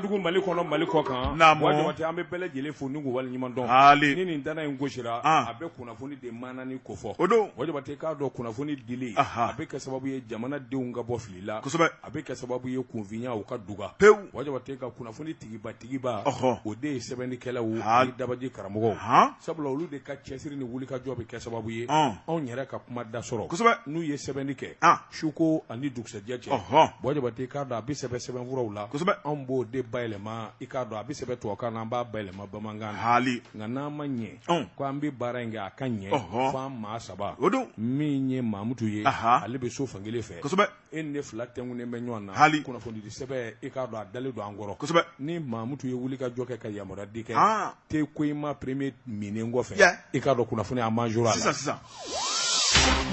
Dugu Mali kɔnɔ Mali kɔ kan Naamu. Buwa Jabate an bɛ bɛɛ lajɛlen fo ni k'u waleɲuman dɔn Haali. ni nin dana in gosira An. a bɛ kunnafoni de maanani kofɔ O don. Buwa Jabate k'a dɔn kunnafoni dili Aha. a bɛ kɛ sababu ye jamanadenw ka bɔ fili la Kosɛbɛ. a bɛ kɛ sababu ye kunfinya u ka duga Pewu. Buwa Jabate ka kunnafoni tigiba tigiba Ɔhɔ. o de ye sɛbɛnnikɛlaw Haali. ani dabaji karamɔgɔw Han. sabula olu de ka cɛsiri ni wulikajɔ bɛ kɛ sababu ye Ɔn. anw yɛrɛ ka kuma da sɔrɔ Kosɛbɛ. n'u ye sɛbɛnni kɛ An. suko ani dugusɛjɛ cɛ Ɔhɔ. Buwa Jabate k'a dɔn a bɛ sɛbɛn sɛbɛnfuraw la Kosɛbɛ. anw b'o de bayɛlɛma i k'a dɔn a bɛ sɛbɛn tubabukan na an b'a bayɛlɛma bamanankan na Haali. nka n'an ma ɲɛ Ɔn. ko an bɛ baara in kɛ a ka ɲɛ Ɔhɔ. f'an maa saba O don. min ye Mamutu ye Aha. ale bɛ so fankelen fɛ Kosɛbɛ. e ni ne fila tɛnkunnen bɛ ɲɔgɔn na Haali. kunnafonidi sɛbɛn i k'a dɔn a dalen don an kɔrɔ Kosɛbɛ. ni Mamutu ye wulikajɔ kɛ ka yamaruya di kɛ An. te koyima premier minen kɔfɛ Yeah. i k'a dɔn kunnafoni a manjora a la Sisan sisan.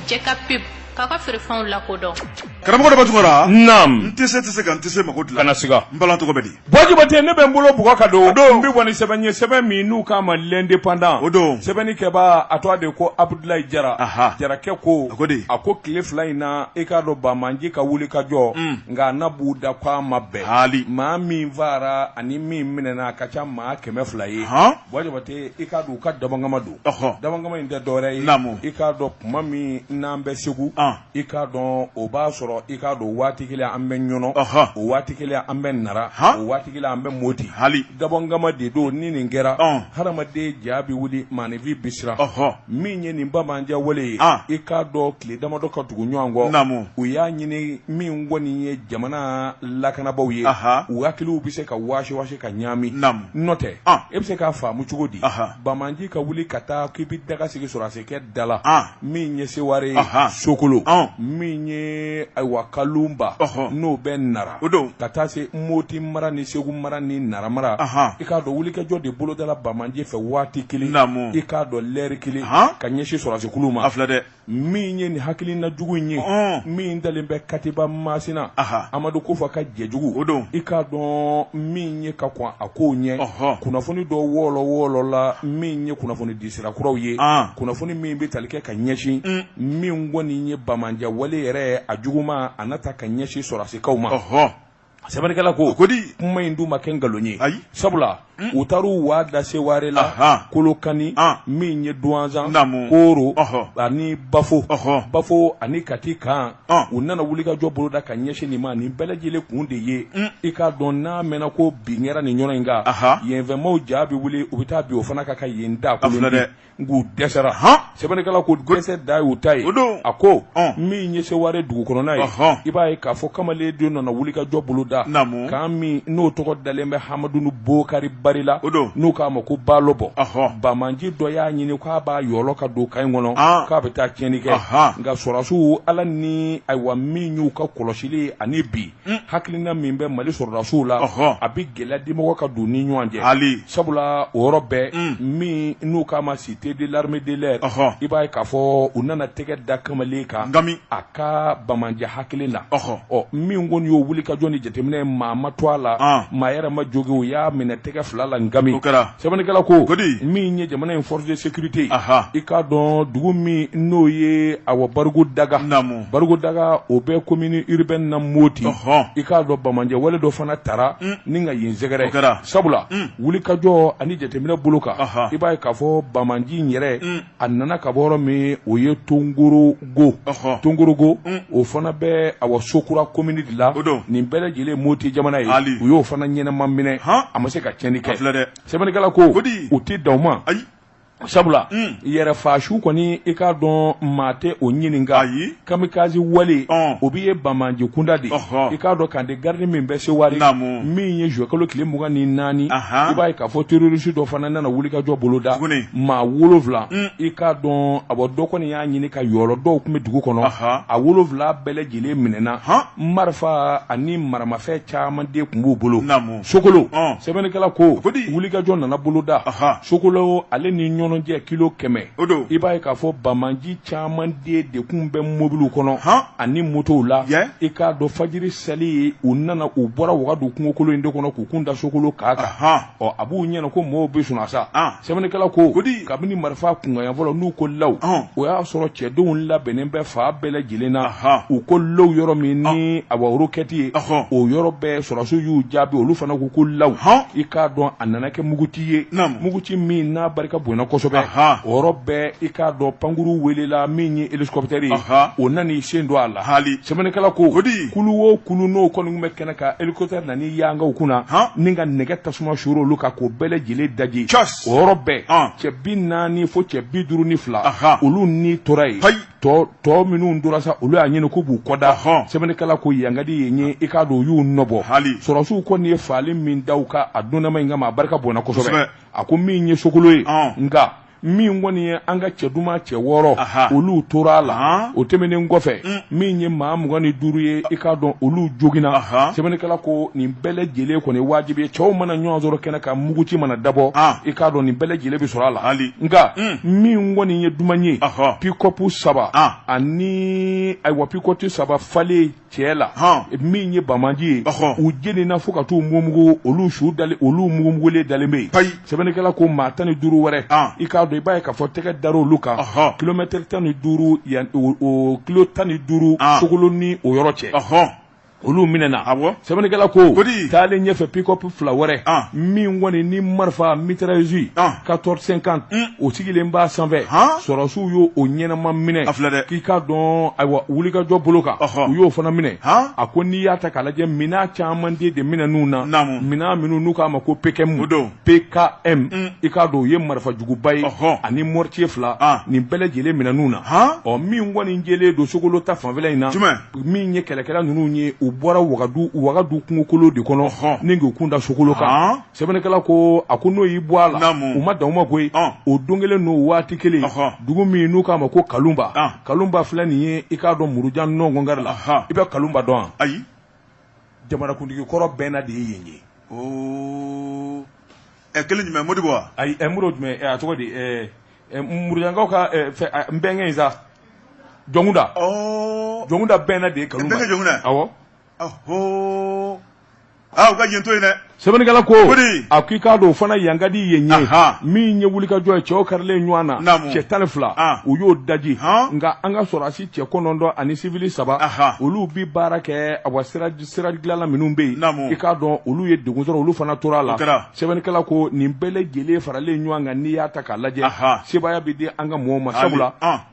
Cɛ ka pub k'a ka feerefɛnw lakodɔn. Karamɔgɔ Daba Tunkara. Naam. N tɛ se tɛ se ka n tɛ se mako dilan. Kana siga. N balan tɔgɔ bɛ di? Buwa Jabate ne bɛ n bolo bugɔ ka don O don. n bɛ bɔ ni sɛbɛn ye sɛbɛn min n'u k'a ma l'indépendant O don. sɛbɛnni kɛbaa a tɔgɔ de ko Abudulayi Jara Aha. Jarakɛ ko A ko di? a ko tile fila in na i k'a dɔn Bamanji ka wuli ka jɔ nka a na b'u da ko a ma bɛn Haali. maa min faara ani min minɛna a ka ca maa 200 ye Han. Buwa Jabate i k'a dɔn u ka dabɔnkama don Ɔhɔ. dabɔnkama in tɛ dɔwɛrɛ ye Naamu. i k'a dɔn tuma min n'an bɛ Segu An. i k'a dɔn o b'a sɔrɔ i k'a dɔn waati kelen an bɛ Ɲɔnɔ Ɔhɔ. o waati kelen an bɛ Nara Han. o waati kelen an bɛ Moti Haali. dabɔnkama de don ni nin kɛra Ɔn. hadamaden ja bɛ wuli maaninfin bɛ siran Ɔhɔ. min ye nin bamanjɛ wale ye An. i k'a dɔn tile damadɔ ka tugu ɲɔgɔn kɔ Naamu. u y'a ɲini min kɔni ye jamana lakanabaaw ye Aha. u hakiliw bɛ se ka waasi waasi ka ɲaami Naamu. n'o tɛ An. e bɛ se k'a faamu cogo di Aha. bamanji ka wuli ka taa k'i bɛ daga sigi sɔrɔdasikɛ da la An. min ye Seware ye Aha. Sokolo Ɔn. min ye ayiwa Kalunba Ɔhɔ. n'o bɛ Nara O don. ka taa se Moti mara ni Segu mara ni Nara mara Ahan. i k'a dɔn wulikajɔ de bolodala bamanji fɛ waati kelen Naamu. i k'a dɔn lɛri kelen Han. ka ɲɛsin sɔrɔdasikulu ma A filɛ dɛ. min ye nin hakilina jugu in ye Ɔn. min dalen bɛ Katiba Masina Aha. Amadu Kofa ka jɛjugu O don. i k'a dɔn min ye ka kɔn a kow ɲɛ Ɔhɔ. kunnafoni dɔ wɔlɔ wɔlɔ la min ye kunnafoni di sira kuraw ye An. kunnafoni min bɛ tali kɛ ka ɲɛsin min kɔni ye bamanjɛ wale yɛrɛ a juguman a na ta ka ɲɛsin sɔrɔdasikaw ma Ɔhɔ. sɛbɛnnikɛla ko Ko di? kuma in dun ma kɛ nkalon ye Ayi. sabula u taar'u waa da Seware la Ahan. Kolokani An. min ye Duwanzan Naamu. Koro Ɔhɔ. ani Bafo Ɔhɔ. Bafo ani Kati kan Ɔn. u nana wulikajɔ boloda ka ɲɛsin nin ma nin bɛɛ lajɛlen kun de ye i k'a dɔn n'a mɛnna ko bin kɛra nin yɔrɔ in kan Aha. yenfɛmaw ja bɛ wuli u bɛ taa bin o fana kan ka yen da A filɛ dɛ. nk'u dɛsɛra Han. sɛbɛnnikɛla ko dɛsɛ da y'u ta ye O don. a ko Ɔn. min ye Seware dugu kɔnɔna ye Ɔhɔn. i b'a ye k'a fɔ kamalen den nana wulikajɔ boloda Naamu. kan min n'o tɔgɔ dalen bɛ Hamadunu Bokari Bari la O don. n'u k'a ma ko Balɔbɔ Ɔhɔ. bamanji dɔ y'a ɲini k'a b'a yɔlɔ ka don kan in kɔnɔ An. k'a bɛ taa tiɲɛni kɛ Ahan. nka sɔrɔdasiw Ala ni ayiwa min y'u ka kɔlɔsili ye ani bi hakilina min bɛ Mali sɔrɔdasiw la Ɔhɔ. a bɛ gɛlɛya di mɔgɔ ka don ni ɲɔgɔn cɛ Hali. sabula o yɔrɔ bɛɛ min n'u k'a ma cité de l'armée de l'air Ɔhɔ. i b'a ye k'a fɔ u nana tɛgɛ da kamalen kan Ngami. a ka bamanjɛ hakili la Ɔhɔ. ɔ min kɔni y'o wulikajɔ ni jateminɛ ye maa ma to a la An. maa yɛrɛ ma jogi u y'a minɛ tɛgɛ fila la ngami O kɛra. sɛbɛnnikɛla ko Ko di? min ye jamana in force de sécurité Aha. i k'a dɔn dugu min n'o ye awa Barigo Daga Naamu. Barigo Daga o bɛ commune urbaine na Moti Ɔhɔn. i k'a dɔn bamanjɛ wale dɔ fana tara ni ka yen O sɛgɛrɛ kɛra. sabula wulikajɔ ani jateminɛ bolo kan Aha. i b'a ye k'a fɔ bamanji in yɛrɛ a nana ka bɔ yɔrɔ min o ye Tongorogo Ɔhɔ. Tongorogo o fana bɛ awa Sokura commune de la O don. nin bɛɛ lajɛlen Moti jamana ye Ali. u y'o fana ɲɛnama minɛ Han. a ma se ka tiɲɛni A filɛ kɛ dɛ. sɛbɛnnikɛla ko Ko di? u tɛ dan o ma Ayi. sabula yɛrɛfasu kɔni i k'a dɔn maa tɛ o ɲininka Ayi. kamikaze wale Ɔn. o bɛ ye bamanji kunda de Ɔhɔ. i k'a dɔn camp de garde min bɛ Seware Naamu. min ye juillet kalo tile 24 Ahan. i b'a ye k'a fɔ terroriste dɔ fana nana wulikajɔ boloda Tuguni. maa 7 i k'a dɔn awɔ dɔ kɔni y'a ɲini ka yɔlɔ dɔw tun bɛ dugu kɔnɔ Ahan. a 7 bɛɛ lajɛlen minɛna Han. marifa ani maramafɛn caman de tun b'u bolo Naamu. Sokolo Ɔn. sɛbɛnnikɛla ko Ko di? wulikajɔ nana boloda Ahan. Sokolo ale ni Ɲɔnɔ nɔnɔjɛ kilo 100 O don. I b'a ye k'a fɔ banbaanci caman de kun bɛ mobiliw kɔnɔ Han. ani motow la. Yeah. I k'a dɔn fajiri sali ye, u nana, u bɔra Wagadu kungokolo in de kɔnɔ k'u kun da Sokolo kan kan. Ahan. Ɔ, a b'u ɲɛna ko mɔgɔw bɛ sunɔgɔ sa. Ah. Sɛbɛnnikɛla ko Kodi. kabini marifa kunkanyan fɔlɔ n'u ko law, Ɔn. o y'a sɔrɔ cɛdenw labɛnnen bɛ fan bɛɛ lajɛlen na. Ahan. U ko law yɔrɔ min ni awa roquette ye, Ɔhɔn. o yɔrɔ bɛɛ sɔrɔdasiw y'u jaabi, olu fana ko ko law. Hɔn. I k'a dɔn a nana kɛ muguci ye, Naamu. muguci min n'a barika bonyana kosɛbɛ. Ahan. O yɔrɔ bɛɛ, i k'a dɔn pankuru welela min ye hélicoptère ye, Ahan. o nan'i sen don a la. Hali. Sɛbɛnnikɛla ko Kodi. kulu o kulu n'o kɔni tun bɛ kɛnɛ kan, hélicoptère nan'i yanga u kunna Han. ni ka nɛgɛ tasuma suuru olu kan k'o bɛɛ lajɛlen daji. Cas. O yɔrɔ bɛɛ, Han. cɛ 42 fo cɛ 52, Ahan. olu ni tora yen. Hayi. Tɔ minnu tora sa, olu y'a ɲini k'u b'u kɔda. Ɔhɔn. Sɛbɛnnikɛla ko yangadi yen ye, i k'a dɔn u y'u nɔbɔ. Hali. Sɔrɔdasiw kɔni ye faali min da u kan a donnama in kama, a barika bonyana kosɛbɛ. Kosɛbɛ. A ko min ye Sokolo ye, Ɔn. nka min kɔni ye an ka cɛ duman cɛ 6, Aha. olu tora a la. Han. O tɛmɛnen kɔfɛ, min ye maa 25 ye, i k'a dɔn olu joginna. Aha. Sɛbɛnnikɛla ko nin bɛɛ lajɛlen kɔni ye wajibi ye, cɛw mana ɲɔgɔn sɔrɔ kɛnɛ kan, muguci mana dabɔ, Ah. i k'a dɔn nin bɛɛ lajɛlen bɛ sɔrɔ a la. Hali. Nka min kɔni ye duman ye, Ɔhɔ. pick-up 3 Ah. ani ayiwa pick-up 3 falen cɛ la, Han. min ye banbaanci ye, Ɔhɔ. u jenina fo ka t'u mugumugu, olu su dalen, olu mugumugulen dalen bɛ yen. Payi. Sɛbɛnnikɛla ko maa 15 wɛrɛ, Ah. i k'a dɔn i b'a ye k'a fɔ tɛgɛ dar'olu olu kan Ɔhɔ. kilomɛtɛrɛ 15 yan, o kilo 15 Ah. Sokolo ni o yɔrɔ cɛ, Ɔhɔn. olu minɛna. Awɔ. Sɛbɛnnikɛla ko Kodi. taalen ɲɛfɛ, pick-up 2 wɛrɛ, Ah. min kɔni ni marifa mitrailleuse Ah. 1450 o sigilen b'a sanfɛ, Han. sɔrɔdasiw y'o o ɲɛnama minɛ. A filɛ dɛ. K'i k'a dɔn ayiwa wulikajɔ bolo kan, Ɔhɔ. u y'o fana minɛ. Han. A ko n'i y'a ta k'a lajɛ, minɛn caman de minɛn'u na. Naamu. Minɛn minnu n'u k'a ma ko PKM, O don. PKM, i k'a dɔn o ye marifa juguba ye, Ɔhɔ. ani mortier 2, Ah. nin bɛɛ lajɛlen minɛn'u na. Han. Ɔ, min kɔni jɛlen don Sokolo ta fanfɛla in na, Jumɛn? min ye kɛlɛkɛla ninnu ye, u bɔra Wagadu kungokolo de kɔnɔ Ɔhɔn. ni k'u kun da Sokolo kan. Han. Sɛbɛnnikɛla ko a ko n'o y'i bɔ a la, Naamu. u ma dan u ma koyi. Ɔn. O don kelen n'o waati kelen, Ɔhɔn. dugu min n'u k'a ma ko Kalunba, Ah. Kalunba filɛ nin ye, i k'a dɔn Murujan nɔngɔnkari la. Ahan. I bɛ Kalunba dɔn wa? Ayi. Jamanakuntigi kɔrɔ bɛnna de ye yen ye. Oo. Ɛ, kelen jumɛn, Modibo wa? Ayi, Modibo jumɛn? A tɔgɔ di, Murujankaw ka fɛ, n bɛnkɛ in sa, Jɔnkunda. Ɔɔ. Jɔnkunda bɛnna de ye Kalunba. Bɛnkɛ Jɔnkunda? Awɔ. Ɔhɔ. Aa, u ka yen to yen dɛ. Sɛbɛnnikɛla ko Kodi. a ko i k'a dɔn o fana yangadi yen ye, Ahan. min ye wulikajɔ ye, cɛw karilen ɲɔgɔn na, Naamu. cɛ 12, Ah. u y'o daji. Han. Nka an ka sɔrɔdasi cɛ 9 ani sivili 3, Ahan. olu bi baara kɛ awa sira dilanla minnu bɛ yen, Naamu. i k'a dɔn olu ye degun sɔrɔ, olu fana tora a la. O kɛra. Sɛbɛnnikɛla ko nin bɛɛ lajɛlen faralen ɲɔgɔn kan, n'i y'a ta k'a lajɛ, Ahan. sebaaya bɛ di an ka mɔgɔw ma, sabula Ah.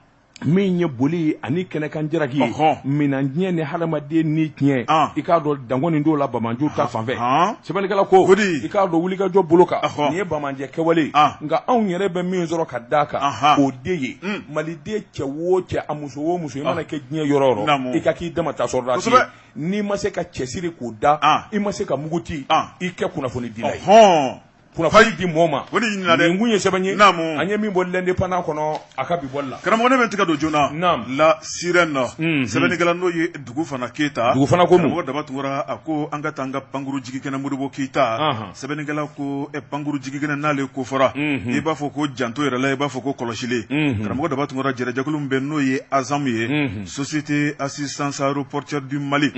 min ye boli ye ani kɛnɛkan jaraki ye, Ɔhɔn. minan tiɲɛ ni hadamaden ni tiɲɛ, Ah. i k'a dɔn dankɔni t'o la banbaanciw ta fanfɛ. Han. Sɛbɛnnikɛla ko Kodi. i k'a dɔn wulikajɔ bolo kan, Ɔhɔn. nin ye banbaancɛ kɛwale ye. Ah. Nka anw yɛrɛ bɛ min sɔrɔ ka d'a kan, Ahan. o de ye maliden cɛ o cɛ, a muso o muso, i mana kɛ diɲɛ yɔrɔ o yɔrɔ, Naamu. i ka k'i dama ta sɔrɔdasi ye. Kosɛbɛ. N'i ma se ka cɛsiri k'o da, Ah. i ma se ka mugu ci, Ah. i kɛ kunnafonidila ye, Ɔhɔn. kunnafoni di mɔgɔw ma. O de ɲinina dɛ. Nin kun ye sɛbɛn ye, Naamu. an ye min bɔ l'Indépendant kɔnɔ a ka bi bɔli la. Karamɔgɔ, ne bɛ n tigɛ don joona. Naam. La Sirène. Sɛbɛnnikɛla n'o ye Dugu Fana Keyita. Dugu Fana ko mun? Karamɔgɔ Daba Tunkara, a ko an ka taa an ka pankuru jigi kɛnɛ Modibo Keyita. Anhan. Sɛbɛnnikɛla ko pankuru jigi kɛnɛ n'ale ko fɔra, i b'a fɔ ko janto yɛrɛ la, i b'a fɔ ko kɔlɔsili. Karamɔgɔ Daba Tunkara, jɛrɛjɛkulu min bɛ n'o ye ASAM ye, Société Assistance Aéroportuaire du Mali.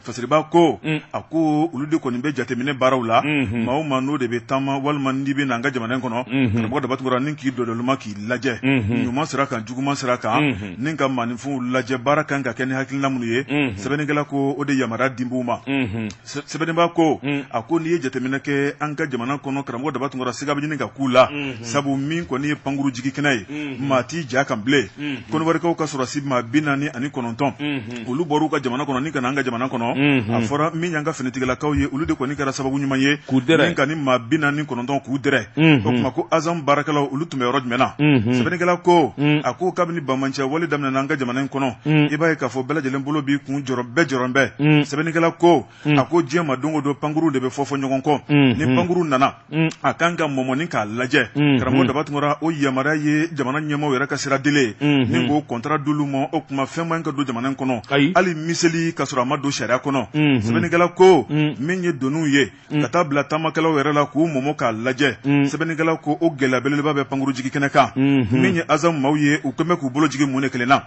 Fasiriba ko a ko olu de kɔni bɛ jateminɛ baaraw la, maa o maa n'o de bɛ taama walima n'i bɛ na an ka jamana in kɔnɔ, karamɔgɔ Daba Tunkara, ni k'i dɔdɔlima k'i lajɛ ɲuman sira kan, juguman sira kan, ni ka maaninfinw lajɛ baara kan ka kɛ ni hakilina minnu ye. Sɛbɛnnikɛla ko o de yamaruya di b'u ma. Sɛbɛnniba ko a ko n'i ye jateminɛ kɛ an ka jamana kɔnɔ, karamɔgɔ Daba Tunkara, siga bɛ ɲini ka k'u la, sabu min kɔni ye pankuru jigi kɛnɛ ye, maa t'i ja kan bilen. Kɔnɔwarikaw ka sɔrɔsi maa 49, olu bɔra u ka jamana kɔnɔ ni ka na an ka jamana kɔnɔ. A fɔra min y'an ka finitigilakaw ye, olu de kɔni kɛra sababu ɲuman ye K'u dɛrɛ. ni ka ni maa 49 k'u dɛrɛ. O tuma ko ASAM baarakɛlaw, olu tun bɛ yɔrɔ jumɛn na? Sɛbɛnnikɛla ko a ko kabini banbaanciya wale daminɛna an ka jamana in kɔnɔ, i b'a ye k'a fɔ bɛɛ lajɛlen bolo b'i kun jɔrɔ, bɛɛ jɔrɔ bɛɛ. Sɛbɛnnikɛla ko a ko diɲɛ ma don o don pankuru de bɛ fɔ fɔ ɲɔgɔn kɔ. Ni pankuru nana, a kan ka mɔmɔni k'a lajɛ. Karamɔgɔ Daba Tunkara, o yamaruya ye jamana ɲɛmaaw yɛrɛ ka sira delen ye ni k'o kɔntara d'olu ma. O tuma fɛn man ka don jamana in kɔnɔ, Ayi. hali miseli, ka sɔrɔ a ma don sariya kɔnɔ. Sɛbɛnnikɛla ko min ye doniw ye ka taa bila taamakɛlaw yɛrɛ la k'u mɔmɔ mɔmɔ k'a lajɛ sɛbɛnnikɛla ko o gɛlɛya belebeleba bɛ pankuru jigi kɛnɛ kan min ye Azam maaw ye u kɛlen bɛ k'u bolo jigin mun de kelen na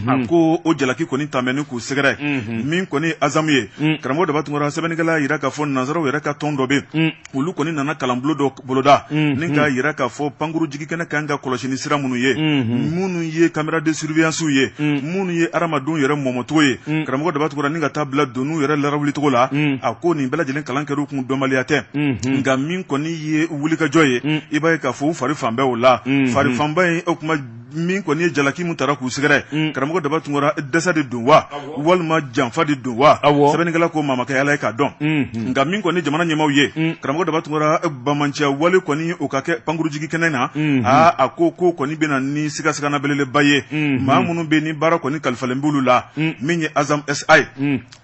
a ko o jalaki kɔni taamen k'u sɛgɛrɛ min kɔni ye Azam ye karamɔgɔ Daba Tunkara sɛbɛnnikɛla y'a jira k'a fɔ nansaraw yɛrɛ ka tɔn dɔ bɛ olu kɔni nana kalanbulon dɔ boloda ni k'a jira k'a fɔ pankuru jigi kɛnɛ kan ka kɔlɔsi ni sira minnu ye minnu ye caméra de surveillance ye minnu ye hadamadenw yɛrɛ mɔmɔcogo ye karamɔgɔ Daba Tunkara ni ka taa bila doniw yɛrɛ larawulicogo la a ko nin bɛɛ lajɛlen kalan kɛra u kun dɔnbaliya tɛ nka min kɔni ye wulikajɔ ye i b'a ye k'a fɔ u fari fan bɛɛ o la fari fanba in o kuma min kɔni ye jalaki min tara k'u sɛgɛrɛ karamɔgɔ Daba Tunkara dɛsɛ de don wa walima janfa de don wa sɛbɛnnikɛla ko maa ma kɛ Ala ye k'a dɔn nka min kɔni jamana ɲɛmaaw ye karamɔgɔ Daba Tunkara banbaanciya wale kɔni o ka kɛ pankuru jigi kɛnɛ na aa a ko ko kɔni bɛ na ni sigasigana belebeleba ye maa minnu bɛ ni baara kɔni kalifalen b'olu la min ye Azam SA ye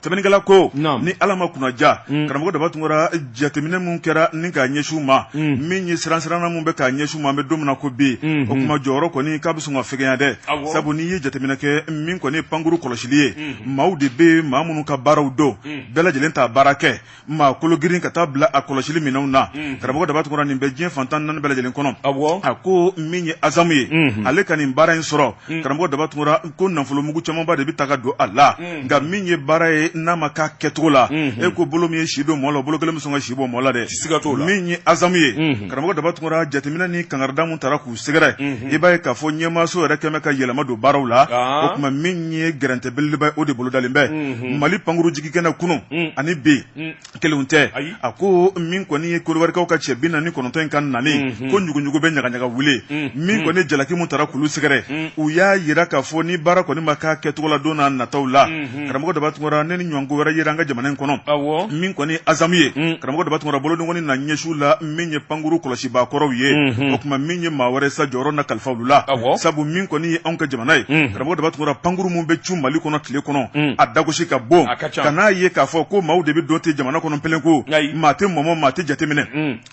Sɛbɛnnikɛla ko ni Ala ma kunnaja karamɔgɔ Daba Tunkara jateminɛ min kɛra ni k'a ɲɛsin u ma min ye siransiranna min bɛ k'a ɲɛsin u ma an bɛ don min na ko bi o kuma jɔyɔrɔ kɔni k'a bɛ sɔn ka fɛgɛnya dɛ sabu n'i ye jateminɛ kɛ min kɔni ye pankuru kɔlɔsili ye maaw de bɛ maa minnu ka baaraw don bɛɛ lajɛlen t'a baara kɛ maa kolo girin ka taa bila a kɔlɔsili minɛnw na karamɔgɔ Daba Tunkara nin bɛ diɲɛ fan 14 bɛɛ lajɛlen kɔnɔ a ko min ye Azamu ye ale ka nin baara in sɔrɔ karamɔgɔ Daba Tunkara ko nafolomugu camanba de bɛ ta ka don a la nka min ye baara ye n'a ma k'a kɛcogo la e ko bolo min ye si don mɔɔ la bolo kelen bɛ sɔn ka si bɔ mɔɔ la dɛ siga t'o la min ye Azamu ye karamɔgɔ Daba Tunkara jateminɛ ni kankarida min tara k'u sɛgɛrɛ i b'a ye k'a fɔ ɲɛmaaso yɛrɛ kɛmɛ ka yɛlɛma don baaraw la o tuma min ye gɛrɛntɛ belebeleba ye o de bolodalen bɛ Mali pankuru jigikɛnɛ kunun ani bi kelenw tɛ a ko min kɔni ye Kodiwarikaw ka cɛ 49 in ka nalen ko ɲuguɲugu bɛ ɲagaɲaga wuli min kɔni jalaki min tara k'olu sɛgɛrɛ u y'a jira k'a fɔ ni baara kɔni ma k'a kɛcogo la don n'a nataw la karamɔgɔ Daba Tunkara ne ni ɲɔgɔn ko wɛrɛ yera an ka jamana in kɔnɔ min kɔni Azamu ye karamɔgɔ Daba Tunkara bolodengɔni na ɲɛsin u la min ye pankuru kɔlɔsibaa kɔrɔw ye o tuma min ye maa wɛrɛ sa jɔyɔrɔ na kalifa olu la sabu min kɔni ye anw ka jamana ye karamɔgɔ Daba Tunkara pankuru min bɛ cun Mali kɔnɔ tile kɔnɔ a dagosi ka bon ka n'a ye k'a fɔ ko maaw de bɛ don ten jamana kɔnɔ pelenko maa tɛ mɔmɔ maa tɛ jateminɛ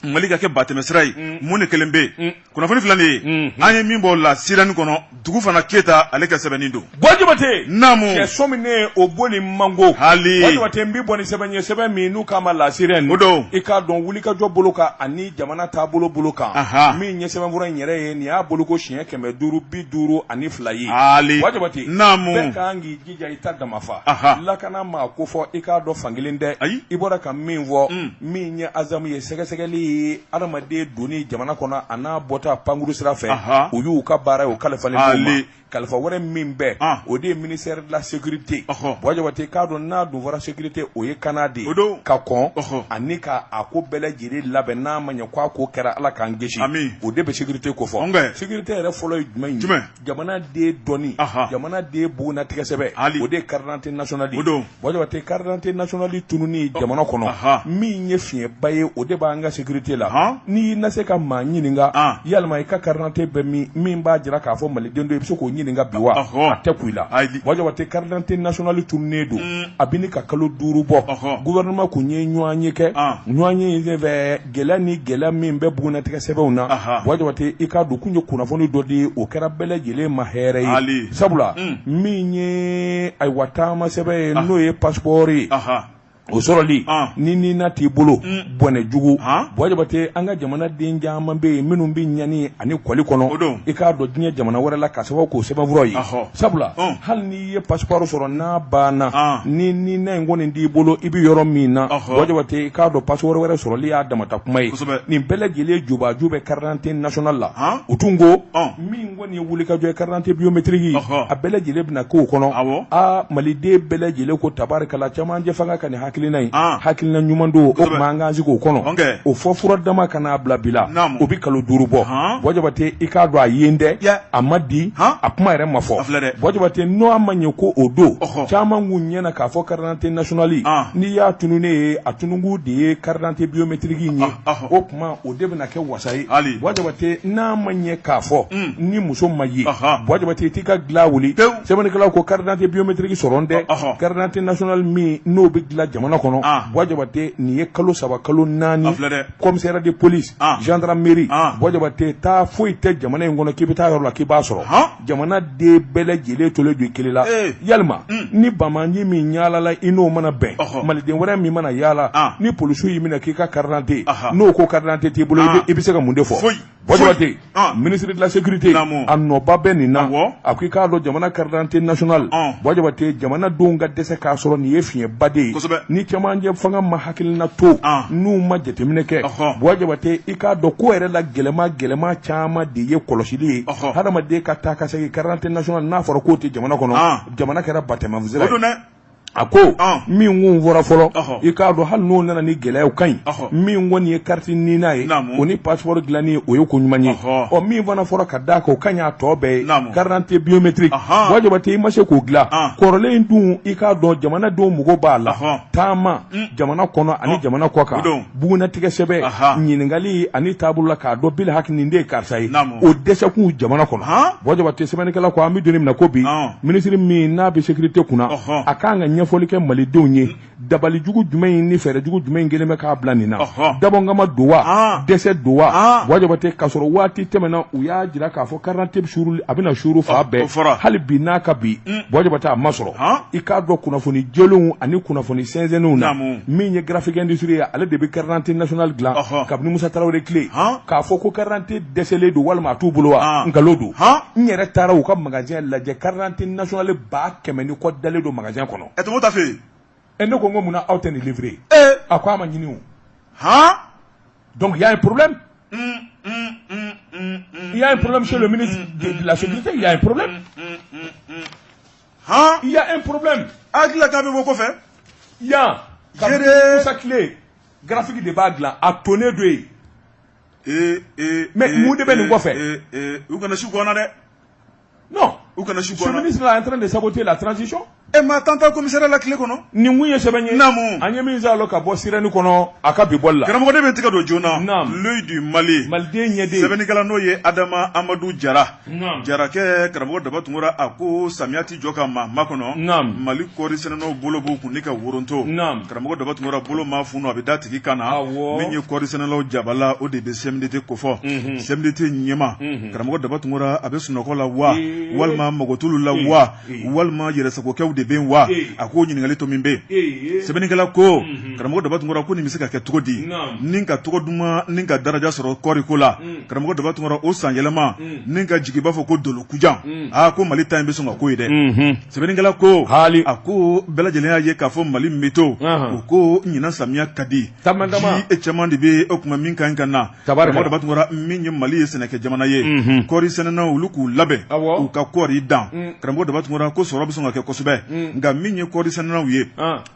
Mali ka kɛ batɛmɛsira ye mun de kelen bɛ yen kunnafoni filɛ nin ye an ye min bɔ La Sirène kɔnɔ dugu fana Keyita ale ka sɛbɛnni don Buwa Jabate naamu cɛ sɔminen o boli mango hali Buwa Jabate n bɛ bɔ ni sɛbɛn ye sɛbɛn min n'u k'a ma La Sirène o don i k'a dɔn wulikajɔ bolo kan ani jamana taabolo bolo kan min ye sɛbɛnfura in yɛrɛ ye nin y'a boloko siɲɛ 552 ye hali Buwa Jabate naamu bɛɛ kan k'i jija i ta damafa Aha. lakana maa ko fɔ i k'a dɔn fankelen dɛ Ayi. i bɔra ka min fɔ min ye Azamu ye sɛgɛsɛgɛli ye adamaden donni jamana kɔnɔ a n'a bɔta pankuru sira fɛ Aha. o y'u ka baara ye o kalifalen b'u ma Ali. kalifa wɛrɛ min bɛ Ah. o de ye ministère de la sécurité Ɔhɔ. Buwa Jabate k'a dɔn n'a dun fɔra sécurité o ye kana de ye O don. ka kɔn Ɔhɔ. ani ka a ko bɛɛ lajɛlen labɛn n'a ma ɲɛ ko a ko kɛra Ala k'an kisi Ami. o de bɛ sécurité ko fɔ Ɔnkɛ. sécurité yɛrɛ fɔlɔ ye jumɛn ye Jumɛn? jamana den dɔnni Aha. jamana den bugunnatigɛ sɛbɛn Ali. o de ye carte d'identité nationale ye O don. Buwa Jabate carte d'identité nationale tununi jamana kɔnɔ Aha. min ye fiɲɛba ye o de b'an ka sécurité la Han. n'i na se ka maa ɲininka Ah. yalima i ka carte d'identité bɛ min min b'a jira k'a fɔ maliden don i bɛ se k'o ɲininka bi wa Ɔhɔ. a tɛ kun i la Ayi. Buwa Jabate carte d'identité nationale tununnen don a bɛ ni ka kalo 5 bɔ Ɔhɔ. gouvernement kun ye ɲɔgɔnye kɛ Ah. ɲɔgɔnye in senfɛ gɛlɛya ni gɛlɛya min bɛ bugunnatigɛ sɛbɛnw na Aha. Buwa Jabate i k'a dɔn kun ye kunnafoni dɔ di o kɛra bɛɛ lajɛlen ma hɛrɛ ye Ali. sabula min ye ayiwa taama sɛbɛn ye n'o ye passeport ye Aha. o sɔrɔli Ah. ni nina t'i bolo bɔnɛ jugu Han. Buwa Jabate an ka jamana den caman bɛ yen minnu bɛ ɲani ani kɔli O kɔnɔ don. i k'a dɔn diɲɛ jamana wɛrɛ la ka sababu k'o sɛbɛnfura ye Ahɔ. sabula Ɔn. hali n'i ye passeport sɔrɔ n'a banna Ah. ni nina in kɔni t'i bolo i bɛ yɔrɔ min na Ɔhɔ. Buwa Jabate i k'a dɔn passeport wɛrɛ sɔrɔli y'a damata kuma ye Kosɛbɛ. nin bɛɛ lajɛlen jubaju bɛ carte d'identité nationale la Han. o tun ko Ɔn. min kɔni ye wulikajɔ ye carte d'identité biométrique Ɔhɔ. a bɛɛ lajɛlen bɛna k'o kɔnɔ Awɔ. aa maliden bɛɛ lajɛlen ko tabarikala camancɛ fanga ka nin hakilina in Ah. hakilina ɲuman don o Kosɛbɛ. tuma an k'an sigi o kɔnɔ Ɔnkɛ. o fɔ fura dama ka n'a bila bi la Naamu. o bɛ kalo 5 bɔ Han. Buwa Jabate i k'a dɔn a ye n dɛ Ya. a ma di Han. a kuma yɛrɛ ma fɔ A filɛ dɛ. Buwa Jabate n'o a ma ɲɛ ko o don Ɔhɔ. caman k'u ɲɛna k'a fɔ carte d'identité nationale Ah. n'i y'a tunun ne ye a tununkun de ye carte d'identité biométrique in ye Ah, ɔhɔ. o tuma o de bɛna kɛ wasa ye Ali. Buwa Jabate n'a ma ɲɛ k'a fɔ ni muso ma ye Ɔhɔ. Buwa Jabate i t'i ka dilan wuli Pewu. sɛbɛnnikɛlaw ko carte d'identité biométrique sɔrɔ n dɛ Ɔhɔ. carte d'identité nationale min n'o bɛ dilan jamana jamana kɔnɔ, Buwa Jabate, nin ye kalo 3 kalo 4, commissariat de police, gendarmerie, Buwa Jabate, taa foyi tɛ jamana in kɔnɔ k'i bɛ taa yɔrɔ la k'i b'a sɔrɔ. Jamana den bɛɛ lajɛlen tolen don i kelen la. Yalima ni banbaanci min yaalala, i n'o mana bɛn, maliden wɛrɛ min mana yaala, ni polisiw y'i minɛ k'i ka carte d'identité, n'o ko carte d'identité t'i bolo, i bɛ se ka mun de fɔ? Buwa Jabate, ministre de la sécurité, a nɔba bɛ nin na. A ko i k'a dɔn, jamana carte d'identité nationale, Buwa Jabate, jamanadenw ka dɛsɛ k'a sɔrɔ, nin ye fiɲɛba de ye. Ni cɛmancɛ fanga ma hakilina to, n'u ma jateminɛ kɛ, Buwa Jabate, i k'a dɔn ko yɛrɛ la, gɛlɛma gɛlɛma caman de ye kɔlɔsili ye. Hadamaden ka taa ka segin, carte d'identité nationale, n'a fɔra k'o tɛ jamana kɔnɔ, jamana kɛra batɛmɛfusira ye. A ko min kun fɔra fɔlɔ, i k'a dɔn, hali n'o nana ni gɛlɛyaw ka ɲi, min kɔni ye carte NINA ye, o ni passeport dilanni, o ye ko ɲuman ye. Ɔ, min fana fɔra ka d'a kan, o ka ɲi a tɔ bɛɛ ye, carte d'identité biométrique. Buwa Jabate, i ma se k'o dilan kɔrɔlen in dun, i k'a dɔn, jamanadenw mago b'a la, taama jamana kɔnɔ ani jamana kɔ kan, bugunnatigɛ sɛbɛn, ɲininkali ani taabolo la, k'a dɔn bil haki nin de ye karisa ye, o dɛsɛkun jamana kɔnɔ. Buwa Jabate, sɛbɛnnikɛla ko an bɛ don min na ko bi, minisiri min n'a bɛ sécurité kunna, a kan ka ɲɛfɔli kɛ malidenw ye, dabalijugu jumɛn ni fɛɛrɛjugu jumɛn kelen bɛ k'a bila nin na. Dabɔnkama don wa, dɛsɛ don wa? Buwa Jabate, k'a sɔrɔ waati tɛmɛna, u y'a jira k'a fɔ carte d'identité suuru, a bɛna suuru fan bɛɛ. Hali bi n'a ka bi, Buwa Jabate, a ma sɔrɔ. I k'a dɔn, kunnafoni jɛlenw ani kunnafoni sɛnsɛnnenw na, min ye Graphic Industrie ye, ale de bɛ carte d'identité nationale dilan kabini Musa Tarawele tile. K'a fɔ ko carte d'identité dɛsɛlen don walima a t'u bolo wa, nkalon don. N yɛrɛ taara u ka magasin lajɛ, carte d'identité nationale 100 000 ni kɔ dalen don magasin kɔnɔ. Ɛ, tɔmɔ ta fɛ yen. Ɛ, ne ko n ko munna aw tɛ nin livrer? A ko a ma ɲini o. Donc il y a un problème. Il y a un problème chez le ministre de la Sécurité, il y a un problème. Il y a un problème. Hakili k'a bɛ bɔ kɔfɛ. Yan, kabini Musa tile, Graphic de b'a dilan, a tonnen don yen. Mais mun de bɛ nin kɔfɛ? U kana su kɔnɔ dɛ. Non. U kana su Ce kɔnɔ. ministre là est en train de saboter la transition. E, maa tan taa commissariat la tile kɔnɔ. Nin kun ye sɛbɛn ye. Naamu. An ye min sɔrɔ ka bɔ sirɛni kɔnɔ a ka bi bɔli la. Karamɔgɔ, ne bɛ n tɛgɛ don joona. Naam. L'Œil du Mali. Maliden ɲɛden. Sɛbɛnnikɛla n'o ye Adama Amadu Jara. Naam. Jarakɛ, karamɔgɔ Daba Tunkara, a ko samiya ti jɔ ka maa makɔnɔ. Naam. Mali kɔɔri sɛnɛnaw bolo b'u kun ni ka woronto. Naam. Karamɔgɔ Daba Tunkara, bolo maa funu, a bɛ da tigi kan na. Awɔ. Min ye kɔɔri sɛnɛlaw jabala, o de bɛ CMDT kofɔ. CMDT ɲɛma. Karamɔgɔ Daba Tunkara, a bɛ sunɔgɔ la wa, walima magotulu la wa, walima yɛrɛsagokɛw de bɛ yen wa? A ko ɲininkali to min bɛ yen. Sɛbɛnnikɛla ko, karamɔgɔ Daba Tunkara, ko nin bɛ se ka kɛ cogo di? Ni ka tɔgɔ duman ni ka daraja sɔrɔ kɔɔriko la, karamɔgɔ Daba Tunkara, o san yɛlɛma ni ka jigin, i b'a fɔ ko dolokujan, aa, ko Mali ta in bɛ sɔn ka ko ye dɛ. Sɛbɛnnikɛla ko, Haali. a ko bɛɛ lajɛlen y'a ye k'a fɔ Mali météo, u ko ɲinan samiya ka di. Dama dama. Ji caman de bɛ o kuma min kan ka na. Tabarikala. Karamɔgɔ Daba Tunkara, min ye Mali ye sɛnɛkɛ jamana ye, kɔɔri sɛnɛnaw, olu k'u labɛn u ka kɔɔri dan. Karamɔgɔ Daba Tunkara, ko sɔrɔ bɛ sɔn ka kɛ kosɛbɛ, nka min ye kɔɔri sɛnɛnaw ye,